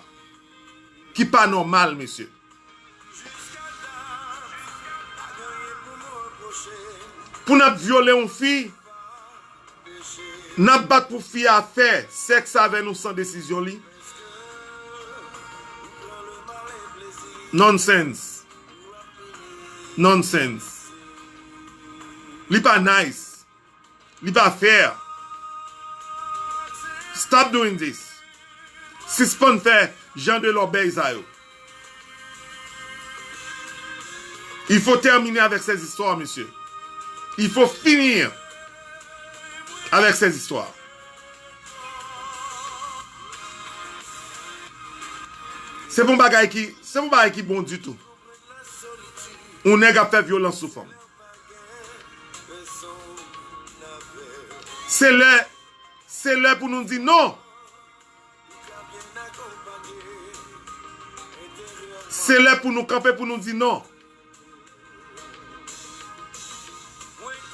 ki pa nòmal, mesye. Pou n ap vyole yon fi, n ap bat pou fi a fè sèks avè nou san desizyon li. Nonsense. Nonsense. Li pa nice. Li pa fè. Stop doing this. Sispann fè jan de lòbèy sa yo. Il faut terminer avec ces histoires, mesye. Il faut finir avec ces histoires. Se pa yon bagay ki, se pa yon bagay ki bon ditou. Yon nèg ap fè vyolans sou fanm. Se lè, se lè pou nou di non. Se lè pou nou kanpe, pou nou di non.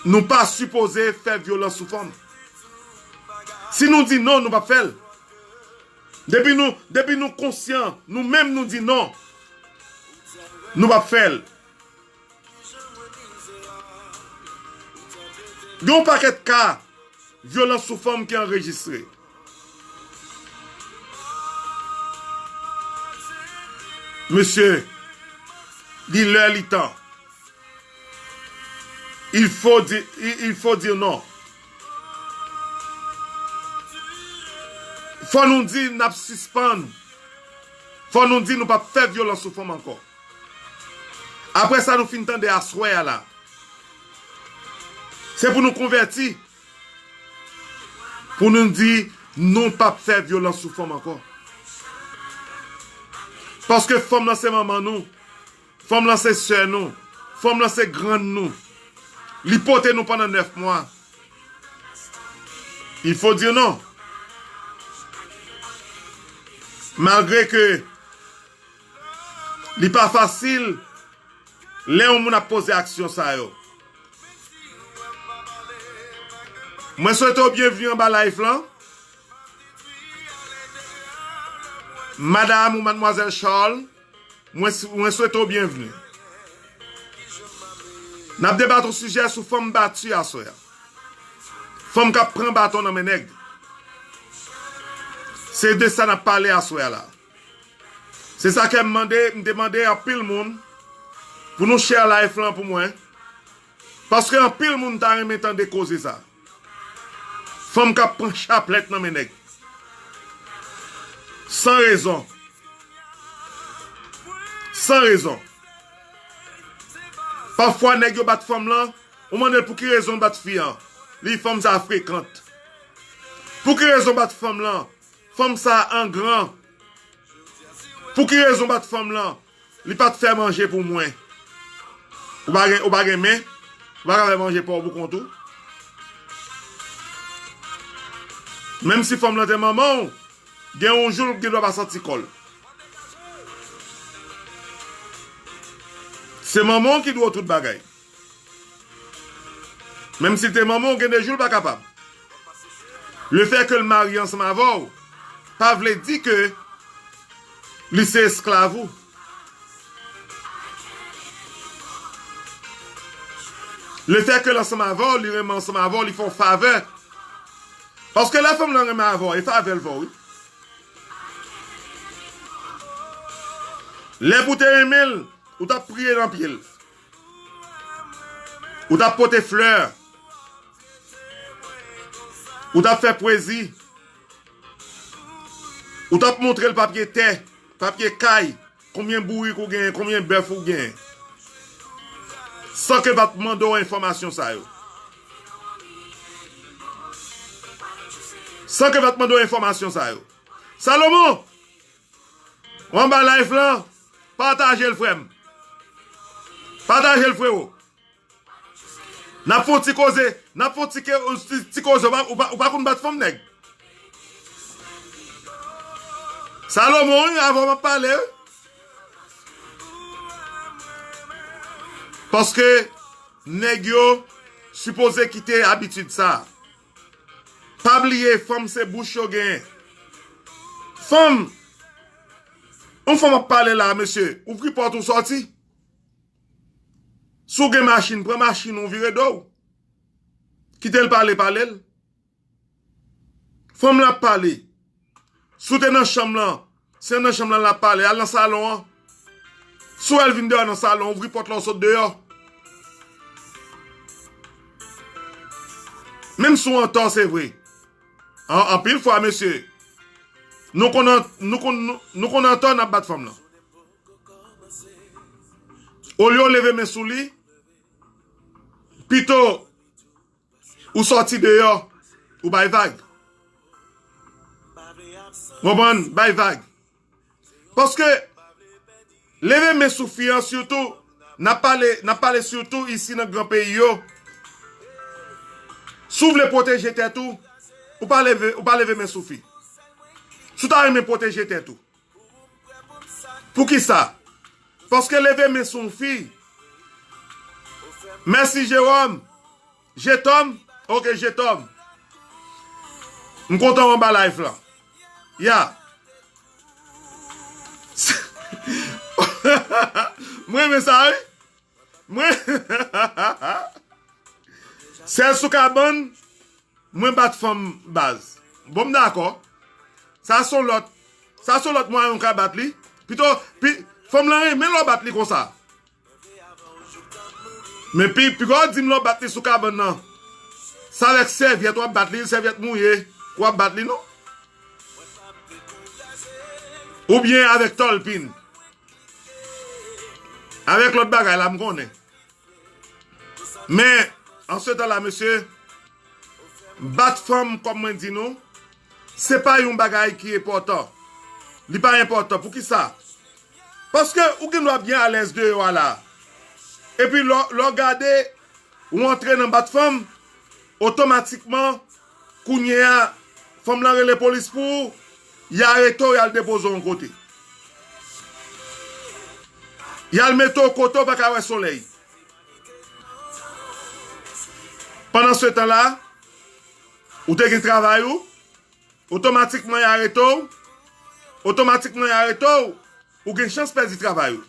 Nou pa sipoze fè vyolans sou fanm. Si nou di non, nou p ap fè l. Depi nou, depi nou konsyan, nou menm nou di non, nou p ap fè l. Gen yon pakèt ka vyolans sou fanm ki anrejistre. Mesye, li lè, li tan. Il faut di, il, il faut dire non. Fò nou di n ap sispann. Fò nou di nou p ap fè vyolans sou fanm ankò. Apre sa nou fin tande aswè a la, se pou nou konvèti, pou nou di nou p ap fè vyolans sou fanm ankò. Paske fanm lan se manman nou. Fanm lan se sè nou. Fanm lan se grann nou. Li pote nou pandan nèf mwa. Il faut dire non. Malgre ke li pa fasil lè yon moun ap poze aksyon sa yo. Mwen swete w byenvni anba live lan. Madam ou madmwazèl Charles, mwen, mwen swete w byenvni. N ap debat yon sijè sou fanm bati aswè a. Fanm k ap pran baton nan men nèg. Se de sa n ap pale aswè a la. Se sa ke m mande, m te mande anpil moun pou nou share live lan pou mwen. Paske anpil moun ta renmen tande koze sa. Fanm k ap pran chaplèt nan men nèg. San rezon. San rezon. Pafwa nèg yo bat fanm lan, ou mande l pou ki rezon l bat fi an. Li di fanm sa frekant. Pou ki rezon bat fanm lan? Fanm sa angran. Pou ki rezon bat fanm lan? Li pa t fè manje pou mwen. Ou pa gen, ou pa gen men? Ou pa ka fè manje pa w pou kont ou? Menm si fanm lan te manman w, gen yon jou l gen dwa pa santi kò l. Se manman w ki dwe w tout bagay. Menm si l te manman w, gen de jou l pa kapab. Lefètke l marye ansanm avè w, pa vle di ke li se esklav ou. Lefètke l ansanm avè w, li renmen ansanm avè w, li fè w favè. Paske lè fanm lan renmen avè w, e favè l fè w, wi. Lè pou te renmen l, ou t ap priye nan pye l. Ou t ap pote flè. Ou t ap fè pwezi. Ou t ap montre l papye tè, papye kay, konbyen bourik ou genyen, konbyen bèf ou genyen. San ke l pa t mande w enfòmasyon sa yo. San ke l pa t mande w enfòmasyon sa yo. Salomon! Ou anba live lan, pataje l, frè m. Pataje l, frewo. N ap fè yon ti koze, n ap fè yon ti, ke- ti, ti koze, ou pa, ou pa, ou pa konn bat fanm, nèg. Salomon, wi, avè w m ap pale, wi. Paske nèg yo sipoze kite abitid sa. Pa bliye, fanm se bouch yo genyen. Fanm, yon fanm ap pale la, mesye, ouvri pòt ou sòti. Si w gen machin, pran machin ou vire do w. Kite l pale, pale l. Fanm lan ap pale. Si w te nan chanm lan, se nan chanm lan l ap pale, al nan salon an. Si w wè l vin deyò nan salon, ouvri pòt la, w sot deyò. Menm si w antò, se vre. An, anpil fwa, mesye, nou konn an, nou konn, nou, nou konn antò, n ap bat fanm lan. Olye w leve men sou li, pito ou sòti deyò, ou bay vag. Konprann? Bay vag. Paske leve men sou fi an, sitou, n ap pale, n ap pale sitou isi nan gran peyi yo. Si w vle pwoteje tèt ou, ou pa leve, ou pa leve men sou fi. Si w ta renmen pwoteje tèt ou. Poukisa? Paske leve men sou yon fi. Mèsi, Jewòm. Jetòm? Ok, Jetòm. M kontan w anba live lan. Ya. M renmen sa, wi. Mwen, sèl sou kabann, mwen bat fanm baz. Bon, m dakò. Sa se yon lòt, sa se yon lòt mwayen ou ka bat li. Pito, pi, fanm lan renmen lè w bat li konsa. Men pi, piga w di m lè w bat li sou kabann nan. Se avèk sèvyèt w ap bat li, sèvyèt mouye w ap bat li, non? Oubyen avèk tòlpin. Avèk lòt bagay la, m konnen. Men, an se tan la, mesye, bat fanm, kòm mwen di nou, se pa yon bagay ki enpòtan. Li pa enpòtan. Poukisa? Paske ou gen dwa byen alèz deyò a la. Epi lè, lè w gade, ou antre nan bat fanm, otomatikman, kounye a, fanm lan rele polis pou ou, y arete w, y al depoze w yon kote. Y al mete w kote w pa ka wè solèy. Pandan se tan la, ou te gen travay ou, otomatikman y arete w, otomatikman y arete w, ou gen chans pèdi travay ou.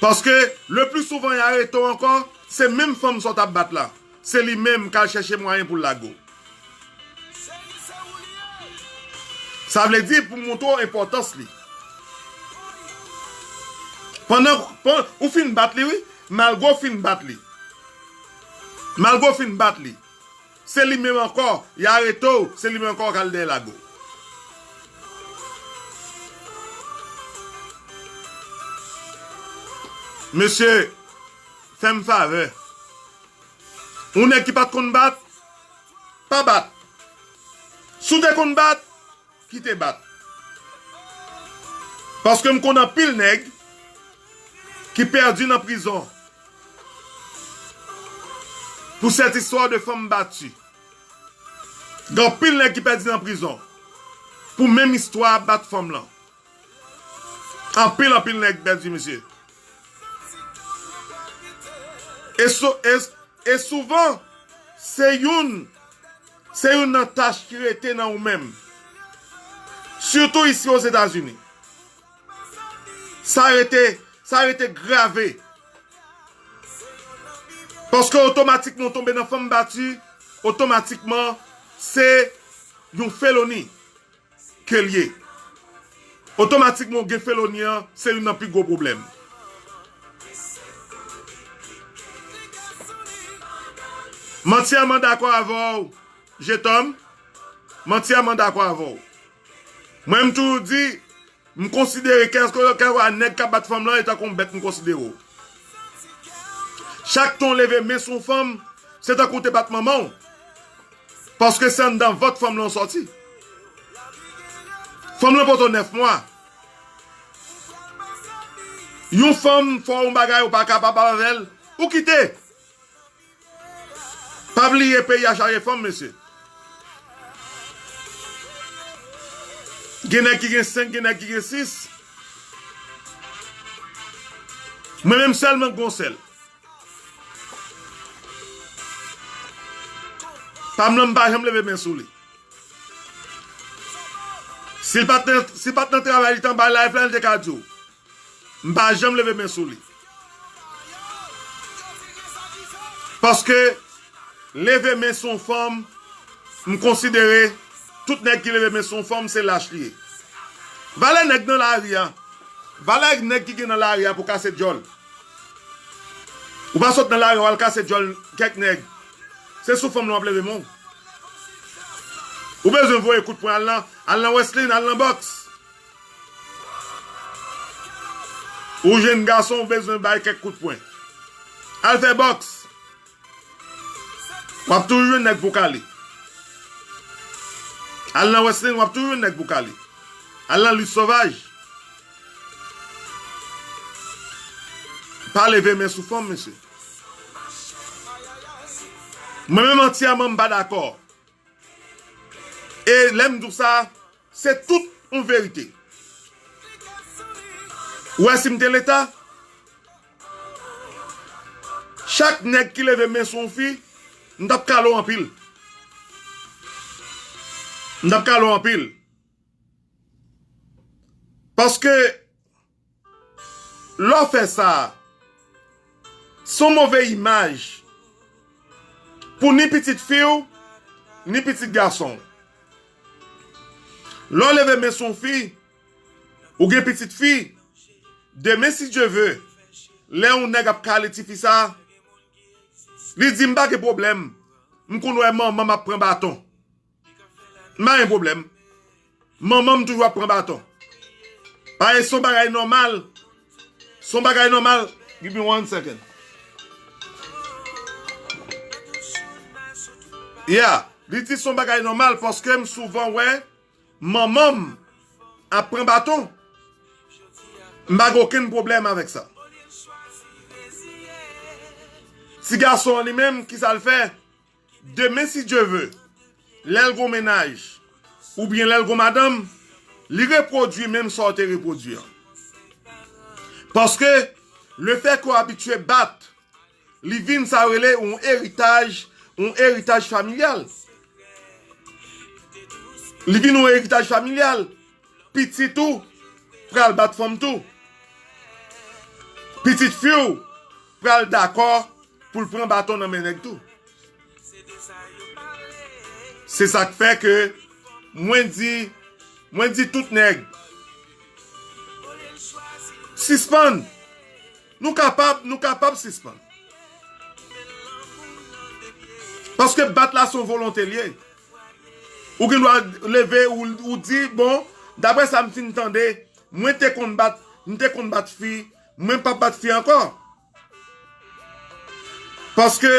Paske, le pli souvan, y arete w ankò, se menm fanm sa w t ap bat la. Se li menm k al chèche mwayen pou l lage w. Sa vle di pou montre w enpòtans li. Pandan, pan, ou fin bat li, wi. Malgre w fin bat li. Malgre w fin bat li. Se li menm ankò, y arete w, se li menm ankò k al dèyè lage w. Mesye, fè m favè. Yon nèg ki pa t konn bat, pa bat. Si w te konn bat, kite bat. Paske m konn anpil nèg ki pèdi nan prizon pou cette histoire de femme battue. Gen anpil nèg ki pèdi nan prizon pou menm istwa bat fanm lan. Anpil, anpil nèg pèdi, mesye. E, sou, e, e souvan, se youn, se youn nan tach ki rete nan ou menm. Sitou isi Ozetazini. Sa rete, sa rete grave. Paske otomatikman w tonbe nan fanm bati, otomatikman, se yon feloni ke l ye. Otomatikman, w gen feloni an, se youn nan pi gwo pwoblèm. M antyèman dakò avè w, Jetom. M antyèman dakò avè w. Mwen, m toujou di, m konsidere kèlkeswa nèg k ap bat fanm lan, e tankou yon bèt m konsidere w. Chak tan w leve men sou yon fanm, se tankou w te bat manman w. Paske se anndan vant fanm lan w sòti. Fanm lan pote w nèf mwa. Yon fanm fè w yon bagay ou pa kapab avè l, ou kite. Pa bliye peyi a chaje fanm, mesye. Gen nèg ki gen senk, gen nèg ki gen sis. Mwen menm sèlman m gon sèl. Pa m lan m pa janm leve men sou li. Si l pa t nan, si l pa t nan travay, li t anba live la, li te ka di w. M pa janm leve men sou li. Paske leve men sou yon fanm, m konsidere tout nèg ki leve men sou yon fanm, se lach li ye. Valè nèg nan lari a, valè nèg ki gen nan lari a pou kase djòl. Ou pa sot nan lari a, w al kase djòl kèk nèg. Se sou fanm lan w ap leve men w. Ou bezwen voye kout pwen, al nan, al nan wrestling, al nan bòks. Ou jèn gason, ou bezwen bay kèk kout pwen. Al fè bòks. W ap toujou jwenn nèg pou kale. Al nan wrestling, w ap toujou jwenn nèg pou kale. Al nan lit sovaj. Pa leve men sou fanm, mesye. Mwen menm antyèman m pa dakò. E lè m di w sa, se tout yon verite. Ou wè si m te Leta, chak nèg ki leve men sou yon fi, m t ap kale w anpil. M t ap kale w anpil. Paske lè w fè sa, se yon move imaj pou ni pitit fi w, ni pitit gason w. Lè w leve men sou yon fi, ou gen pitit fi, demen si Dye ve, lè yon nèg ap kale tifi sa, li di, "M pa gen pwoblèm, m konn wè manman m ap pran baton." M pa gen pwoblèm. Manman m toujou ap pran baton. Paske se yon bagay nòmal. Se yon bagay nòmal. Give me one second. Yeah. Li di se yon bagay nòmal paske m souvan wè manman m ap pran baton. M pa gen okenn pwoblèm avèk sa. Ti gason an li menm, kisa l fè? Demen, si Dye ve, lè l gon mennaj, oubyen lè l gon madanm, li repwodui menm sa w te repwodui an. Paske, lefètke w abitye bat, li vin sa yo rele yon eritaj, yon eritaj familyal. Li vin yon eritaj familyal. Pitit ou pral bat fanm tou. Pitit fi w pral dakò pou l pran baton nan men nèg tou. Se sa k fè ke mwen di, mwen di tout nèg, sispann. Nou kapab, nou kapab sispann. Paske bat la se yon volonte l ye. Ou gen dwa leve, ou, ou di, bon, daprè sa m fin tande, mwen te konn bat, m te konn bat fi, mwen p ap bat fi ankò. Paske,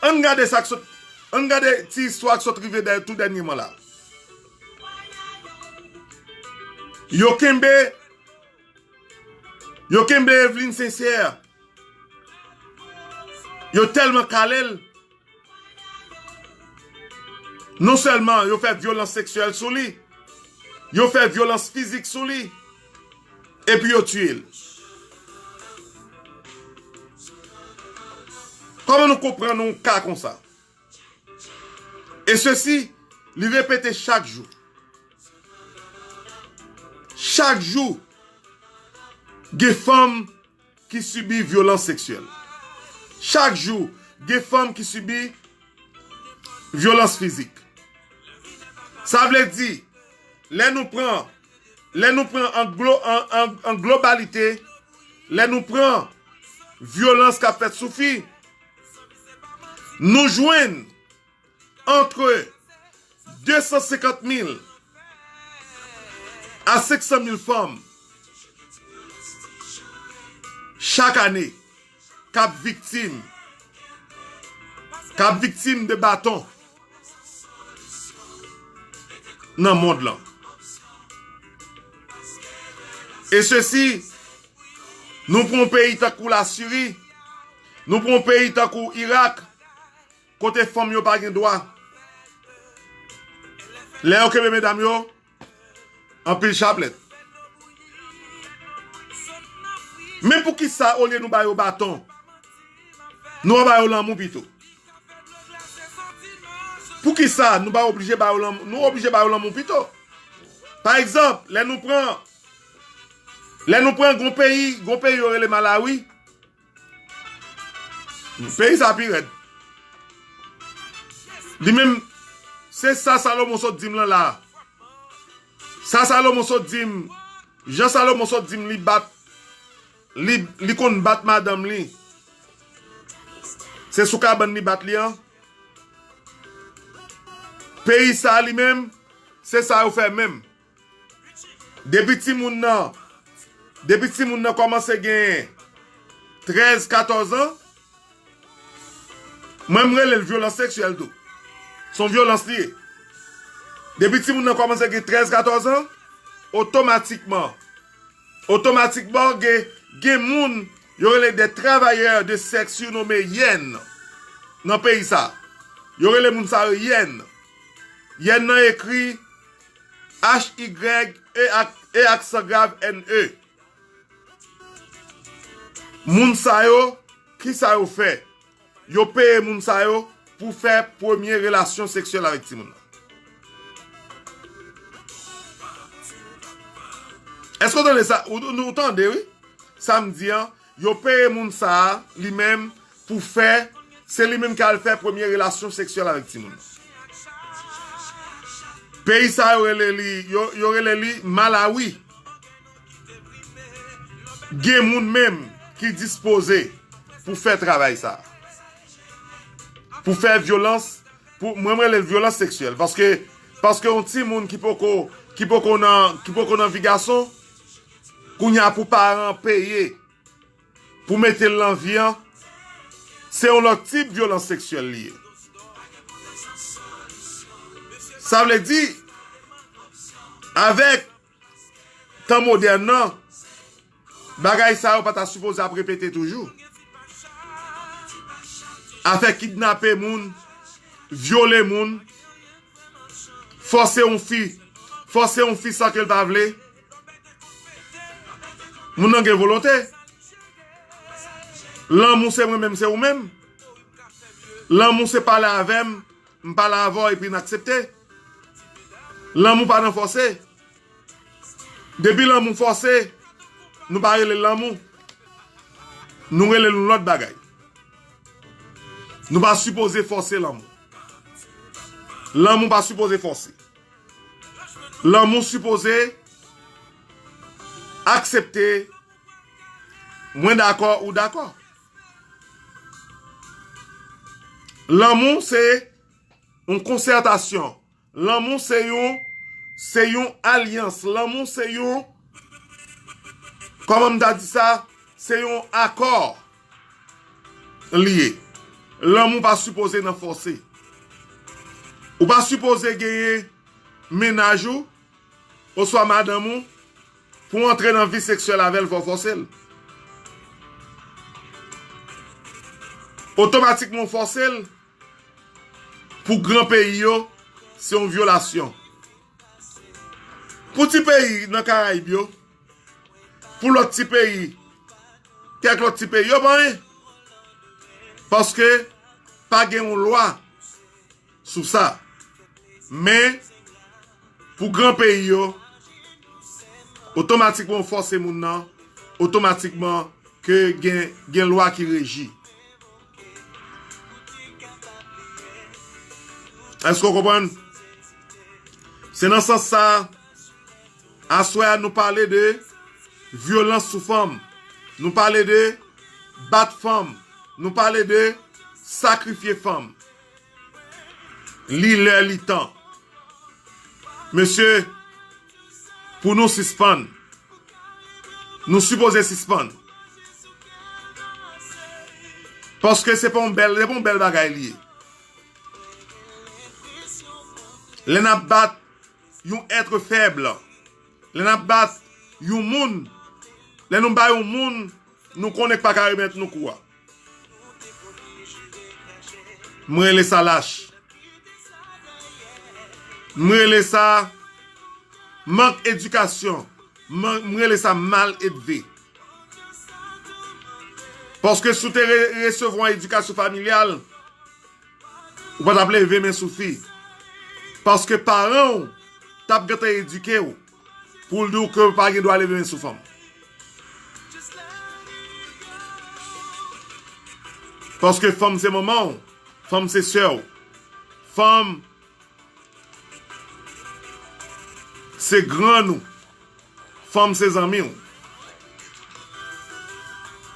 ann gade sa k sot, ann gade ti istwa k sot rive dè, tou dènyèman la. Yo kenbe, yo kenbe Evelyne Sincère. Yo tèlman kale l. Non sèlman yo fè vyolans seksyèl sou li, yo fè vyolans fizik sou li, epi yo tiye l. Kòman nou konprann yon ka konsa? E sesi, li repete chak jou. Chak jou, gen fanm ki sibi vyolans seksyèl. Chak jou, gen fanm ki sibi vyolans fizik. Sa vle di, lè nou pran, lè nou pran an glo-, an, an, an globalite, lè nou pran vyolans k ap fèt sou fi, nou jwenn antre de san senkant mil a senk san mil fanm chak ane k ap viktim, k ap viktim de baton nan mond lan. E sesi, nou pran yon peyi tankou Lasiri, nou pran yon peyi tankou Irak, kote fanm yo pa gen dwa. Lè yo kenbe medam yo, anpil chaplèt. Men poukisa, olye nou ba yo baton, nou ba yo lanmou pito? Poukisa nou pa oblije ba yo lanmou, nou oblije ba yo lanmou pito? Pa egzanp, lè nou pran, lè nou pran gon peyi, gon peyi yo rele Malawi, peyi sa pi rèd. Li menm, se sa Salomon sot di m lan la. Sa Salomon sot di m, jan Salomon sot di m, li bat, li, li konn bat madanm li. Se sou kabann li bat li an. Peyi sa li menm, se sa yo fè menm. Depi timoun nan, depi timoun nan kòmanse gen trèz, katòz an, mwen m rele l vyolans seksyèl tou. Se yon vyolans li ye. Depi timoun nan kòmanse gen trèz, katòz an, otomatikman, otomatikman gen, gen moun yo rele de travayè de sèks yo nome yèn nan peyi sa. Yo rele moun sa yo yèn. Yèn nan ekri H Y E ak, e aksan grav N E. Moun sa yo, kisa yo fè? Yo peye moun sa yo pou fè premye relasyon seksyèl avèk timoun nan. Èske w tande sa? Ou, ou, ou tande, wi. Sa m di an, yo peye moun sa a, li menm, pou fè, se li menm k al fè premye relasyon seksyèl avèk timoun. Peyi sa yo rele li, yo, yo rele li Malawi. Gen moun menm ki dispoze pou fè travay sa. Pou fè vyolans, pou, mwen, mwen rele l vyolans seksyèl. Paske, paske yon timoun ki poko, ki poko nan, ki poko nan vi gason, kounye a pou paran an peye pou mete l nan vi an, se yon lòt tip vyolans seksyèl li ye. Sa vle di, avèk tan modèn nan, bagay sa yo pa ta sipoze ap repete toujou. Afè kidnape moun, vyole moun, fòse yon fi, fòse yon fi san ke l pa vle. Moun nan gen volonte. Lanmou se mwen menm, se ou menm. Lanmou se pale avè m, m pale avè w epi n aksepte. Lanmou pa nan fòse. Depi lanmou fòse, nou pa rele l lanmou. Nou rele l yon lòt bagay. Nou pa sipoze fòse lanmou. Lanmou pa sipoze fòse. Lanmou sipoze aksepte, mwen dakò, ou dakò. Lanmou se yon konsètasyon. Lanmou se yon, se yon alyans. Lanmou se yon, kòman m ta di sa? Se yon akò li ye. Lanmou pa sipoze nan fòse. Ou pa sipoze genyen mennaj ou oswa madanm ou pou w antre nan vi seksyèl avè l, fò w fòse l. Otomatikman w fòse l, pou gran peyi yo, se yon vyolasyon. Pou ti peyi nan Karayib yo, pou lòt ti peyi, kèk lòt ti peyi, yo pa anyen. Paske pa gen yon lwa sou sa. Men, pou gran peyi yo, otomatikman w fòse moun nan, otomatikman ke gen, gen lwa ki reji. Èske w konprann? Se nan sans sa, aswè a nou pale de vyolans sou fanm. Nou pale de bat fanm. Nou pale de sakrifye fanm. Li lè, li tan. Mesye, pou nou sispann. Nou sipoze sispann. Paske se pa yon bèl, se pa yon bèl bagay li ye. Lè n ap bat yon èt fèb, lè n ap bat yon moun, lè nou bay yon moun, nou konnen k pa ka remèt nou kou a. Mwen rele sa lach. Mwen rele sa mank edikasyon. Mwen, mwen rele sa mal edve. Paske si w te re-, resevwa yon edikasyon familyal, ou pa t ap leve men sou fi. Paske paran w t ap gentan edike w pou l di w ke w pa gen dwa leve men sou fanm. Paske fanm se manman w, fanm se sè w, fanm se grann ou, fanm se zanmi w.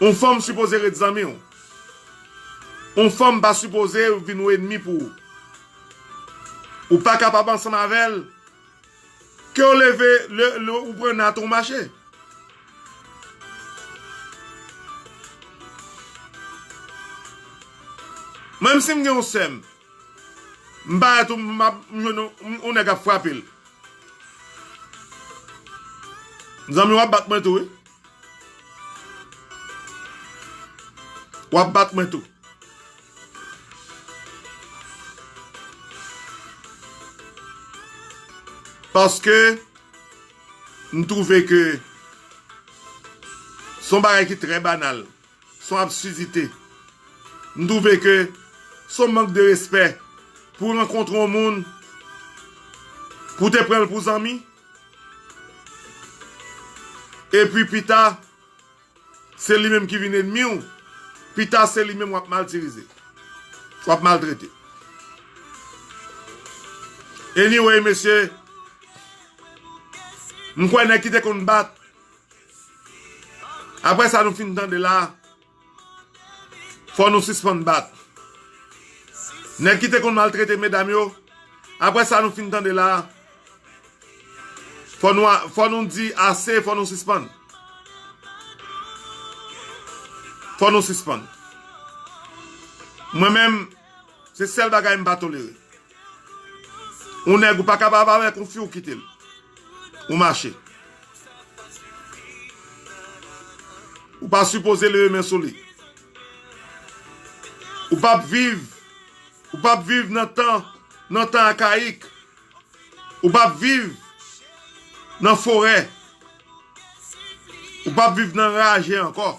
Yon fanm sipoze ret zanmi w. Yon fanm pa sipoze vin yon ènmi pou ou. Ou pa kapab ansanm avè l, ke w leve, le, le, ou pran nat ou mache. Menm si m gen yon sè m, m parèt ou m ap, m jwenn yon, yon nèg ap frape l. Zanmi, w ap bat mwen tou, wi. W ap bat mwen tou. Paske m twouve ke se yon bagay ki trè banal, se yon absidite. M twouve ke se yon mank de respè pou w rankontre yon moun, pou w te pran l pou zanmi, epi pita, se li menm ki vin ènmi w, pita se li menm w ap matirize, w ap maltrete. Anyway, mesye, m kwè nèg ki te konn bat, apre sa nou fin tande la, fò nou sispann bat. Nèg ki te konn maltrete medam yo, apre sa nou fin tande la, fò nou, fò nou di ase, fò nou sispann. Fò nou sispann. Mwen menm, se sèl bagay m pa tolere. Yon nèg ou pa kapab avèk yon fi, ou kite l. Ou mache. Ou pa sipoze leve men sou li. Ou p ap viv, ou p ap viv nan tan, nan tan akayik. Ou p ap viv nan forè. Ou p ap viv nan raje ankò.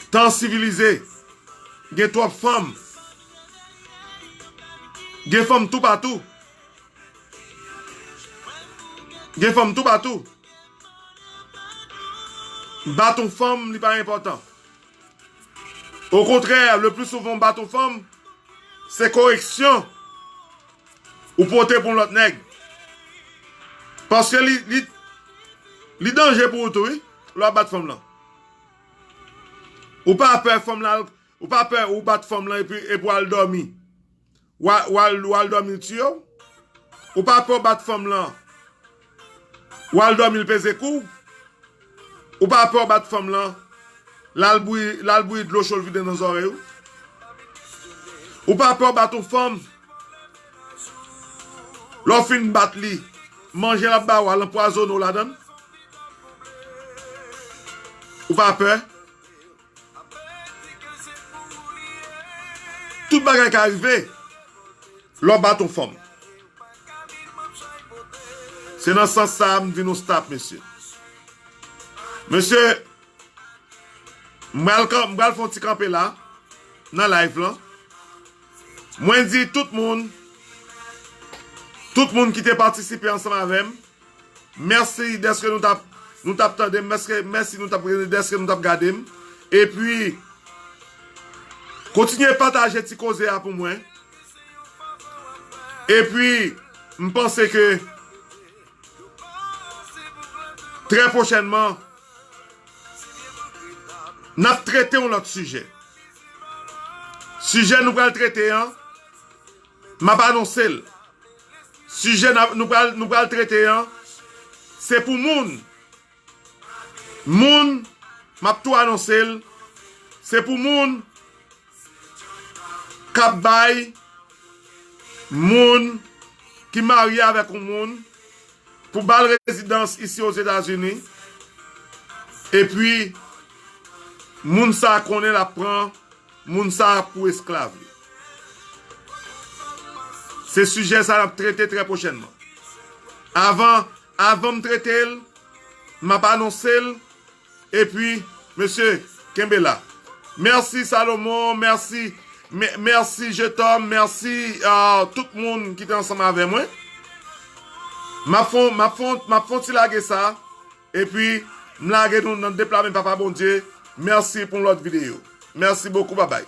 Tan sivilize. Gen twòp fanm. Gen fanm toupatou. Gen fanm toupatou. Bat yon fanm, li pa enpòtan. Okontrè, le pli souvan w bat yon fanm, se koreksyon ou pote pou yon lòt nèg. Paske li, li, li danje pou ou tou, wi, lè w ap bat fanm lan. Ou pa pè fanm lan, ou pa pè ou bat fanm lan epi, epi w al dòmi. W al, w al, w al dòmi l tiye w. Ou pa pè w bat fanm lan. W al dòmi l peze kou w. Ou pa pè w bat fanm lan. L al bouyi, l al bouyi dlo cho l vide nan zòrèy ou. Ou pa pè w bat yon fanm. Lè w fin bat li, manje l ap ba w a, l anpwazone w ladan l. Ou pa pè. Tout bagay ka rive lè w bat yon fanm. Se nan sans sa a m di nou stop, mesye. Mesye, m pral kan-, m pral fè yon ti kanpe la, nan live lan. Mwen di tout moun, tout moun ki te patisipe ansanm avè m, mèsi dèske nou t ap, nou t ap tande m, mèsi, mèsi nou t ap, dèske nou t ap gade m. Epi, kontinye pataje ti koze a pou mwen. Epi, m panse ke trè pwochènman, n ap trete yon lòt sijè. Sijè nou pral trete an, m ap anonse l. Sijè n ap, nou pral, nou pral trete an, se pou moun. Moun, m ap tou anonse l, se pou moun k ap bay moun ki marye avèk yon moun pou ba l rezidans isi Ozetazini. Epi, moun sa a konnen l ap pran moun sa a pou esklav li. Se sijè sa n ap trete trè pwochènman. Avan, avan m trete l, m ap anonse l. Epi, mesye, kenbe la. Mèsi Salomon, mèsi, mè-, mèsi Jetom, mèsi, ah, tout moun ki te ansanm avè mwen. M ap fon, m ap fon, m ap fon ti lage sa. Epi, m lage nou nan de pla men Papa Bondye. Mèsi pou yon lòt videyo. Mèsi bokou, babay.